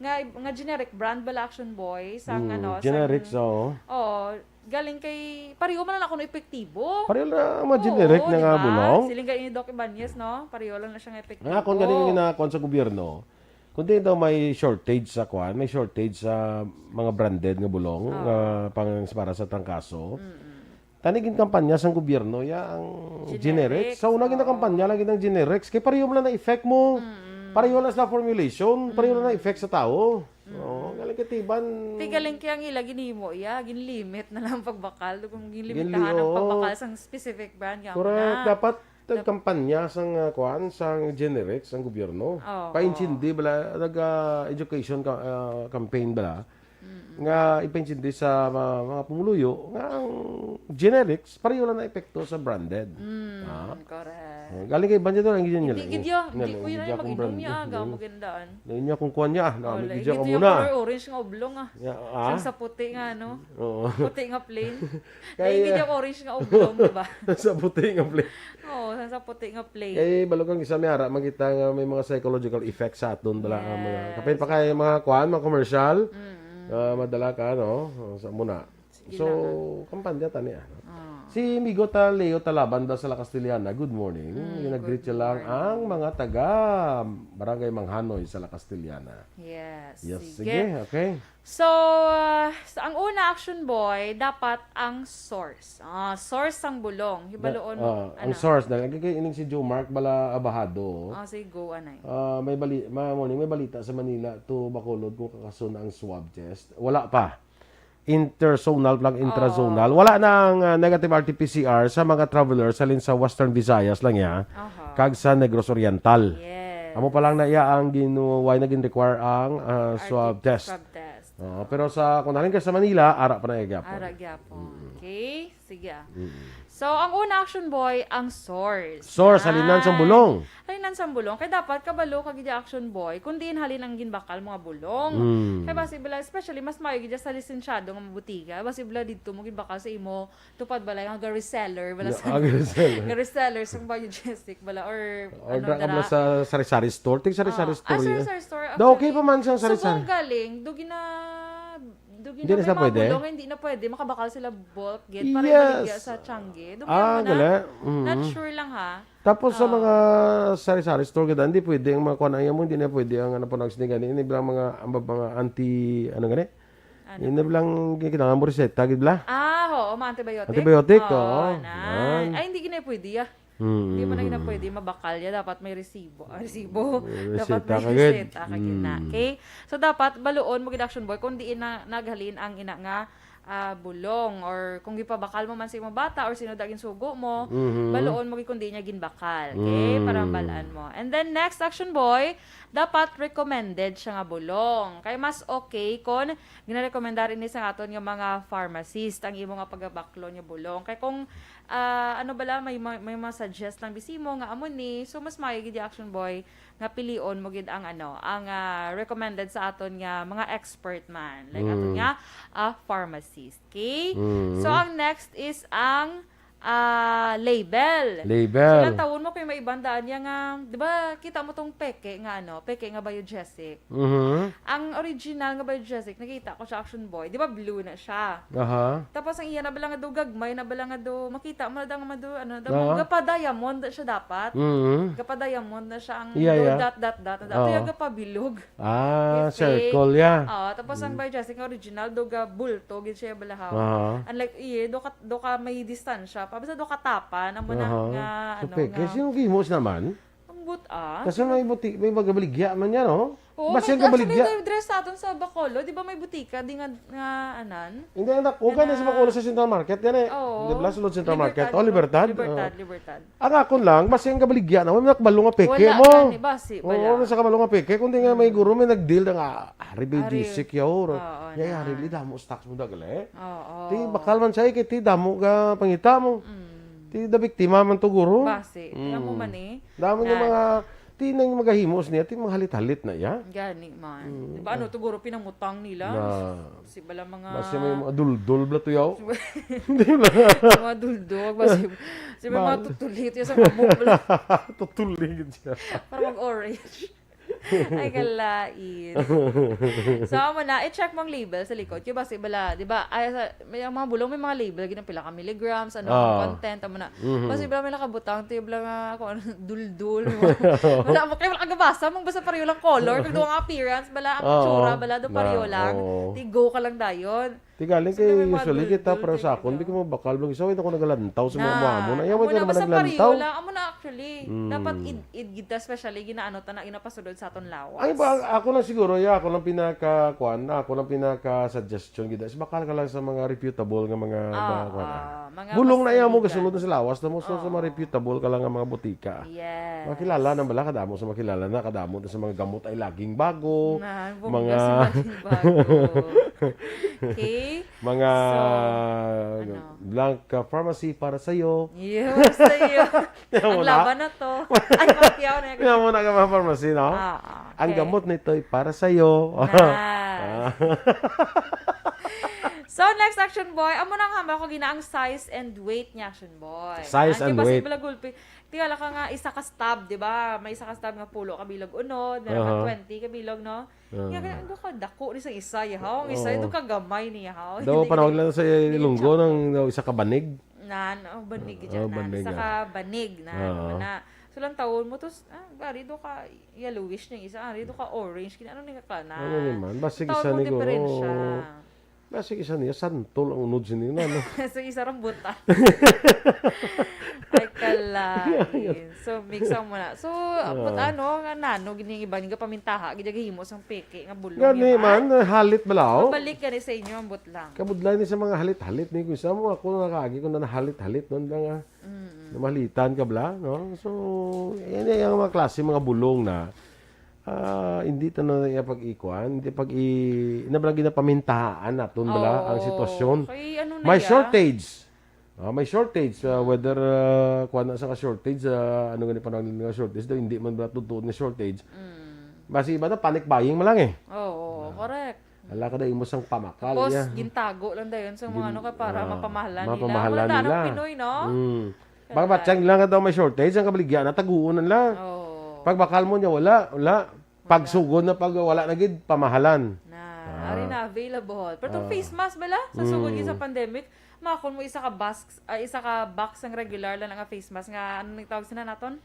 nga, nga generic brand bala, Action Boy, sang, mm, ano, generic, sang, oo. Oo, galing kay, pareho man na kuno epektibo. Pareho na ang mga generic na nga bulong. Oo, di ba? Siling gani ni Doc Ibanez, no? Pareho lang na siya nga epektibo. Nga, kung galing nga ginakuan sa gobyerno, kung di daw may shortage sa kuan, may shortage sa mga branded nga bulong, oo, nga pang, para sa trangkaso. Mm-mm. Tani ginkampanya sang gobyerno ya ang generics. Generics, sa una, oo, ginakampanya lang gid ang generics. Kay pareho man lang na effect mo. Mm-mm. Pareho lang sa formulation, pareho lang na effect sa tao. Mm. Oo, galing katiban. Ti galing kay ang ila ginhimo ya, ginlimit na lang pagbakal. Kung ginlimitahan ang, oo, pagbakal sang specific brand nga. Correct. Dapat nagkampanya sang, ah, kuan, sang generics ang gobyerno. Oo. Paintindi bala, nag, ah, education ka-, ah, campaign bala. Mm-mm. Nga ipaintindi sa mga, mga pumuluyo nga ang generics pareho lang na epekto sa branded. Mm, correct. Oh, galing kay branded ang ganyan. Hindi gid yun. Hindi ko yun ay mag-inom niya, aga mo gandaan. Hindi niya kung kuan niya, ah, nami gid siya muna. Color orange nga oblong, ah. Sang sa puti nga, ano? Oo. Puti nga plain. Kaya gid yung orange nga oblong, di ba? Sa puti nga plain. Oo, sa, sa puti nga plain. Eh, balukang isa may ara, makita nga may mga psychological effects sa aton bala ang mga, yes, kapin pa kay mga kuan, mga commercial, mm-mm, ah, madala ka, no? Sa muna. Sige. So, lang, ah, kampanya tani, ah. Ah. Si Migo ta Leo Talaban ba sa La Castellana? Good morning. Mm, Yung nag-greet good siya lang morning. Ang mga taga Barangay Manghanoy sa La Castellana. Yes. Yes, Sige. sige. Okay. So, uh, sa- ang una, Action Boy, dapat ang source. Ah, source sang bulong. Hibaloon mo. Ah, ang Ano? Source na lagi kay ining si Joe Mark bala abahado. Ah, sige, go, anay. Ah, may bali, ma morning, may balita sa Manila to Bacolod kung kakaso na ang swab test. Wala pa. Interzonal lang, intrazonal. Wala na ang ah, negative R T P C R sa mga travelers halin sa Western Visayas lang ya, Aha. kag sa Negros Oriental. Yes. Amo pa lang na iya ang ginuway na gin-require ang ah, R T P swab test. Swab test. Oo, pero sa kung halin ka sa Manila, ara pa na iya gyapon. Ara gyapon. Okay? Sige. So, ang una, Action Boy, ang source. Source, halinan sang Ah, bulong. Halinan sang bulong. Kay dapat kabalo ka gid, Action Boy, kung diin halin ang ginbakal mo nga bulong. Mm. Kay basi bala, especially mas maayo gid sa lisensyado nga mabutika. Basi bala didto mo ginbakal sa imo tupad bala nga ga-reseller bala Yeah, sa ah, ga-reseller. ga-reseller sang Biogesic bala or Or ano dra ka na. bala sa sari-sari store. Tig sari-sari Ah, store ah, ya. sari-sari store. Daw okay Actually, pa man sang Subo sari-sari. ang galing, do gina do Hindi na gina sila may mga pwede? Bulong, hindi na pwede makabakal sila bulk gid para Yes. ibaligya sa Tiangge. Do Ah, mo na. gali. Mm. Not sure lang ha. Tapos sa Ah. mga sari-sari store gid, hindi pwede ang mga kuan mo, hindi na pwede ang ano pa nagsinigani, ini bilang mga ang mga anti ano gani? Ano? Ini bilang kinahanglan mo reseta gid bala. Ah, oo, mga antibiotic. Antibiotic, oo. Na. Yan. Ay, hindi gina pwede ah. Mm. Hindi mo na gina pwede mabakal ya. Dapat may resibo. Ah, resibo. May Dapat reseta may ka gid. reseta ka gid na. Mm. Okay? So, dapat baluon mo gid, Action Boy, kung diin na naghalin ang ina nga ah, bulong or kung gipabakal mo man sa imong bata or sino da ginsugo mo, Mhm. baluon mo gid kung diin niya ginbakal. Okay? Mm. Para mabalaan mo. And then next, Action Boy, dapat recommended siya nga bulong. Kay mas okay kung ginarekomendar ini sa aton nga mga pharmacist ang imo nga pagabaklon nga bulong. Kay kung ah, ano bala, may may, may mga suggest lang bisi mo nga amo ni, so mas maayo gid, Action Boy, nga pilion mo gid ang ano, ang ah, recommended sa aton nga mga expert man. Like aton Mm. nga ah, pharmacist. Okay? Mm. So ang next is ang ah, label. Label. So, natawon mo kay may ibang daan niya nga, di ba, kita mo tong peke nga ano, peke nga Biogesic. Mhm. Ang original nga Biogesic, nakita ko sa Action Boy, di ba blue na siya? Aha. Tapos ang iya na bala nga do gagmay, na bala nga do, makita mo na da nga madu, ano, da, Ah. gapa diamond na siya dapat. Mhm. Gapa diamond na siya ang Iya, do iya. dot, dot, dot, dot. Oo. Iya gapa bilog. Ah, Yes, eh. Circle ya. Ah, tapos ang Biogesic nga original, do ga bulto, gid siya balahaw. Aha. Unlike, iye, do ka, do ka may distansya pa. Basta do ka tapa, na mo na Aha. nga, So, ano, peke, nga. Sino gihimo naman? Ang buta. Kasi may buti, may magabaligya man yan, no? Oo, Basta may, yung kabaligya. Actually, may dress sa aton sa Bacolod. Di ba may butika? Di nga, nga, anan? Hindi, ang nakuha na sa Bacolod sa Central Market yan eh. Oo. Di ba, sulod Central Market? Libertad, Oh, Libertad? Libertad, Oh. Libertad. Ang akon lang, basta yung kabaligya na, may nakabalo nga peke Wala mo. gani, basi, Oo, wala. Wala sa kabalo nga peke, kundi nga may guro, may nagdeal na nga, ah, Ari, Ari. Biogesic yaw. Oo, Yay, na. Ari, damo stocks mo dagal eh. Oo. Ti, bakal man siya, eh, kay ti, damo ka pangita mo. Mm. Ti, da biktima man to, guro. Basi. Mm. Amo man eh. Damo yung Na. mga, ti, nang magahimos niya, ti, mga halit-halit na iya. Gani man. Mm. Di ba, ano, to, guro, pinamutang nila? Na. Si bala mga... Basta may mga duldol bla to yaw. Di ba? Mga duldog. Basi, si may mga Mal- tutulit yung sa kamok bala. Tutuligid siya. Para mag-orange. Ay, kalain. So, amo na, i-check mo ang label sa likod. Kaya basi bala, di ba, ay, sa, may, ang mga bulong, may mga label, ginapila ka milligrams, ano, Ah. ang content, amo na. Mhm. Basi bala may nakabutang, ti bala nga, kung ano, duldul. Wala mo, kaya wala ka gabasa, mong basta pareho lang color, kag duha nga appearance, bala, ang Oo. tsura, bala, do pareho Na, lang. oo. Tigo ka lang dayon. Ti galing So, kay may mga usually kita, duldul, pero sa akon, duldul. Di ko mabakal, bang isa, hindi ko nagalantaw sa mga Na, mamo na. Ayaw, amo wala na, naman basta naglantaw. pareho lang. Amo na, actually. Mm. Dapat id-id kita, especially, ginaano ta na, ginapasulod sa aton lawas. Ay, ba, ako lang siguro, ya, ako lang pinaka, kuan, ako lang pinaka suggestion gid. Is bakal ka lang sa mga reputable nga mga, Ah, mga kuan, ah, ah. mga Bulong na iya mo masaligan. gasulod sa lawas, na mo sa, sa mga Oo. reputable ka lang nga mga butika. Yes. Makilala na bala, kadamo sa makilala na, kadamo na sa mga gamot ay laging bago. Na, bongga mga si Maling Bago. Okay? Mga So, ano? Blanca Pharmacy para sa'yo. Yes, sa'yo. Kaya Ang mo na? Laban na to. Ay, pakyaw na. Kaya mo na ka mga pharmacy, no? Ah, Ang okay. Gamot nito'y para sa'yo. Nice. So, next, Action Boy, amo na nga ba ko gina ang size and weight niya, Action Boy. Size Ang and iba sa weight. Iba gulpi. Tingala ka nga isa ka stub, di ba? May isa ka stub nga pulo ka bilog unod, meron ka Aha. twenty ka bilog, no? Ah. Kaya kaya, "Ano ka dako ni sa isa, yahaw? Ang isa, Oo. ito ka gamay ni yahaw." Daw Hindi panawag gid- lang sa hindi Ilonggo siya- ng daw isa ka banig. Yan, oh, banig Oh, dyan na. banig, Isa ah. ka banig na, Oo. na. So, lang taon mo, tos, ah, ari do ka yellowish na isa, ari do ka orange, kini ano ni nga kana? Ano ni man? Basig Ang taon isa mo ni guro. diferensya. Basig isa niya, santol ang unod sini na, no? So, isa rambutan. Ay, kalain. So, mix ang muna. So, ambot Ah. ano, nga nano, gini nga iba, nga pamintaha, gid gahimo sang peke, nga bulong, Gani di ba? man, eh, halit bala, oh. Mabalik gani sa inyo, ambot lang. Kabudlay ni sa mga halit-halit ni, kung sa mo, ako nakaagi ko na nahalit-halit, nun lang, ah. Mm. Namahalitan ka bala, no? So, yan ay ang mga klase, mga bulong na, ah, hindi ta na iya pag-ikuan, hindi pag i-, ina ba lang ginapamintahaan naton bala ang Oo. sitwasyon? Kay ano na May ya? shortage. Ah, may shortage, ah, whether, ah, kuwan na sa ka-shortage, ah, ano gani panahon nga shortage daw, hindi man bala tutuod nga shortage. Mm. Basi iba na, panic buying man lang eh. Oo, Ah. correct. Ala ka na imo sang pamakal Tapos, niya. gintago lang dayon sa mga Gin-, ano ka para ah, mapamahalan nila. mapamahalan Wala na nila. ang Pinoy, no? Mm. Correct. Pagbatyang lang daw may shortage, ang kabaligya na, taguon na lang. Oo. Pagbakal mo niya, wala, wala. Wala. Pagsugod na pag wala na gid, pamahalan. Na, Ah. ari na, available. Pero itong Ah. face mask bala, sa sugod Mm. gid sa pandemic, makon mo isa ka box, ah, isa ka box ang regular lang nga face mask nga, ano nang tawag sila naton?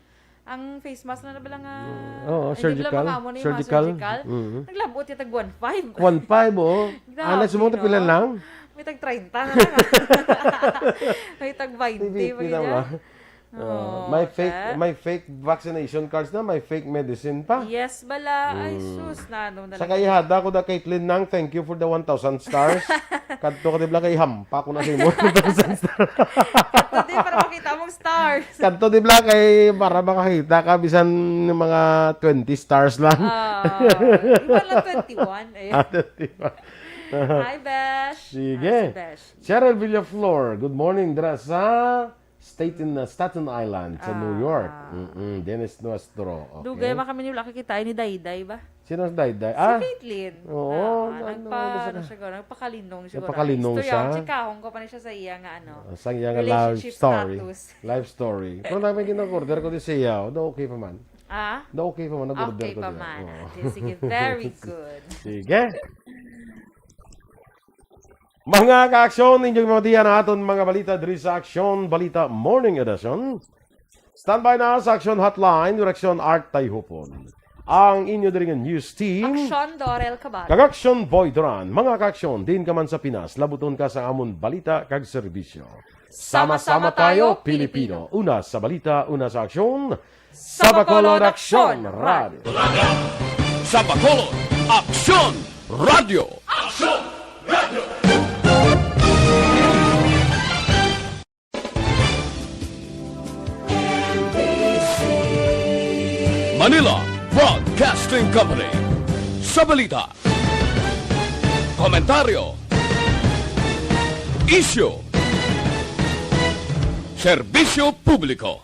Ang face mask na, na bala nga, Mm. Oo, hindi bala surgical. mga amo ni, mga Surgical. surgical. Mm. Naglabot yung tag one five. One five, oh. Grabe, Ana, sumong no? tagpila lang? May tag treinta na lang, ah. May tag twenty, Hindi, pwede pila niya. ba? Oo, Oh, may fake, okay. may fake vaccination cards na, may fake medicine pa. Yes, bala. Ay, Mm. sus, na, ano na Sa lang. kaihada ko da, Caitlin Nang, thank you for the one thousand stars. Kadto ka, di ba, kay hampa ko na sa imo, one thousand stars. Kadto, di, para makita mong stars. Kadto, di ba, kay para makakita ka, bisan mga twenty stars lang. Ah, iba lang twenty-one, eh. Ah, twenty-one. Hi, Besh. Sige. Ah, si Besh. Cheryl Villaflor, good morning, dira sa Staten, uh, Staten Island, sa New Ah. York. Mm-mm. Dennis Nuestro. Okay. Dugay man kami ni wala kakita ni Dayday ba? Sino si Dayday? Si Ah, Caitlyn. Oo, Ah, ano, nagpa-, ano ano sa siya, nagpakalinong siguro. Nagpakalinong Istorya, siya? Chikahon ko pa ni siya sa iya nga, ano, Ah, sa iya nga love relationship story. status. Life story. Pero na may gin-order ko di siya, oh. Do okay pa man. Ah? Do okay pa man, nag-order Okay ko pa di. man. Oo. Okay, sige, very good. Sige. Mga ka-aksyon, inyong mabatian ang aton mga balita diri sa Aksyon Balita Morning Edition. Standby na sa Aksyon Hotline, direksyon Art Tayhupon. Ang inyo diri nga news team, Aksyon Dorel Cabalos. Kag Aksyon Boy Duran. Mga ka-aksyon, diin ka man sa Pinas, labuton ka sa amon balita kag serbisyo. Sama-sama tayo, Pilipino. Una sa balita, una sa aksyon. Sa Bacolod, Aksyon Radio. Sa Bacolod, Aksyon Radio. Manila Broadcasting Company. Sa balita, komentaryo, isyu, serbisyo publiko.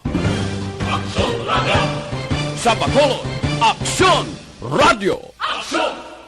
Aksyon Radio. Sa Bacolod, Aksyon Radio. Aksyon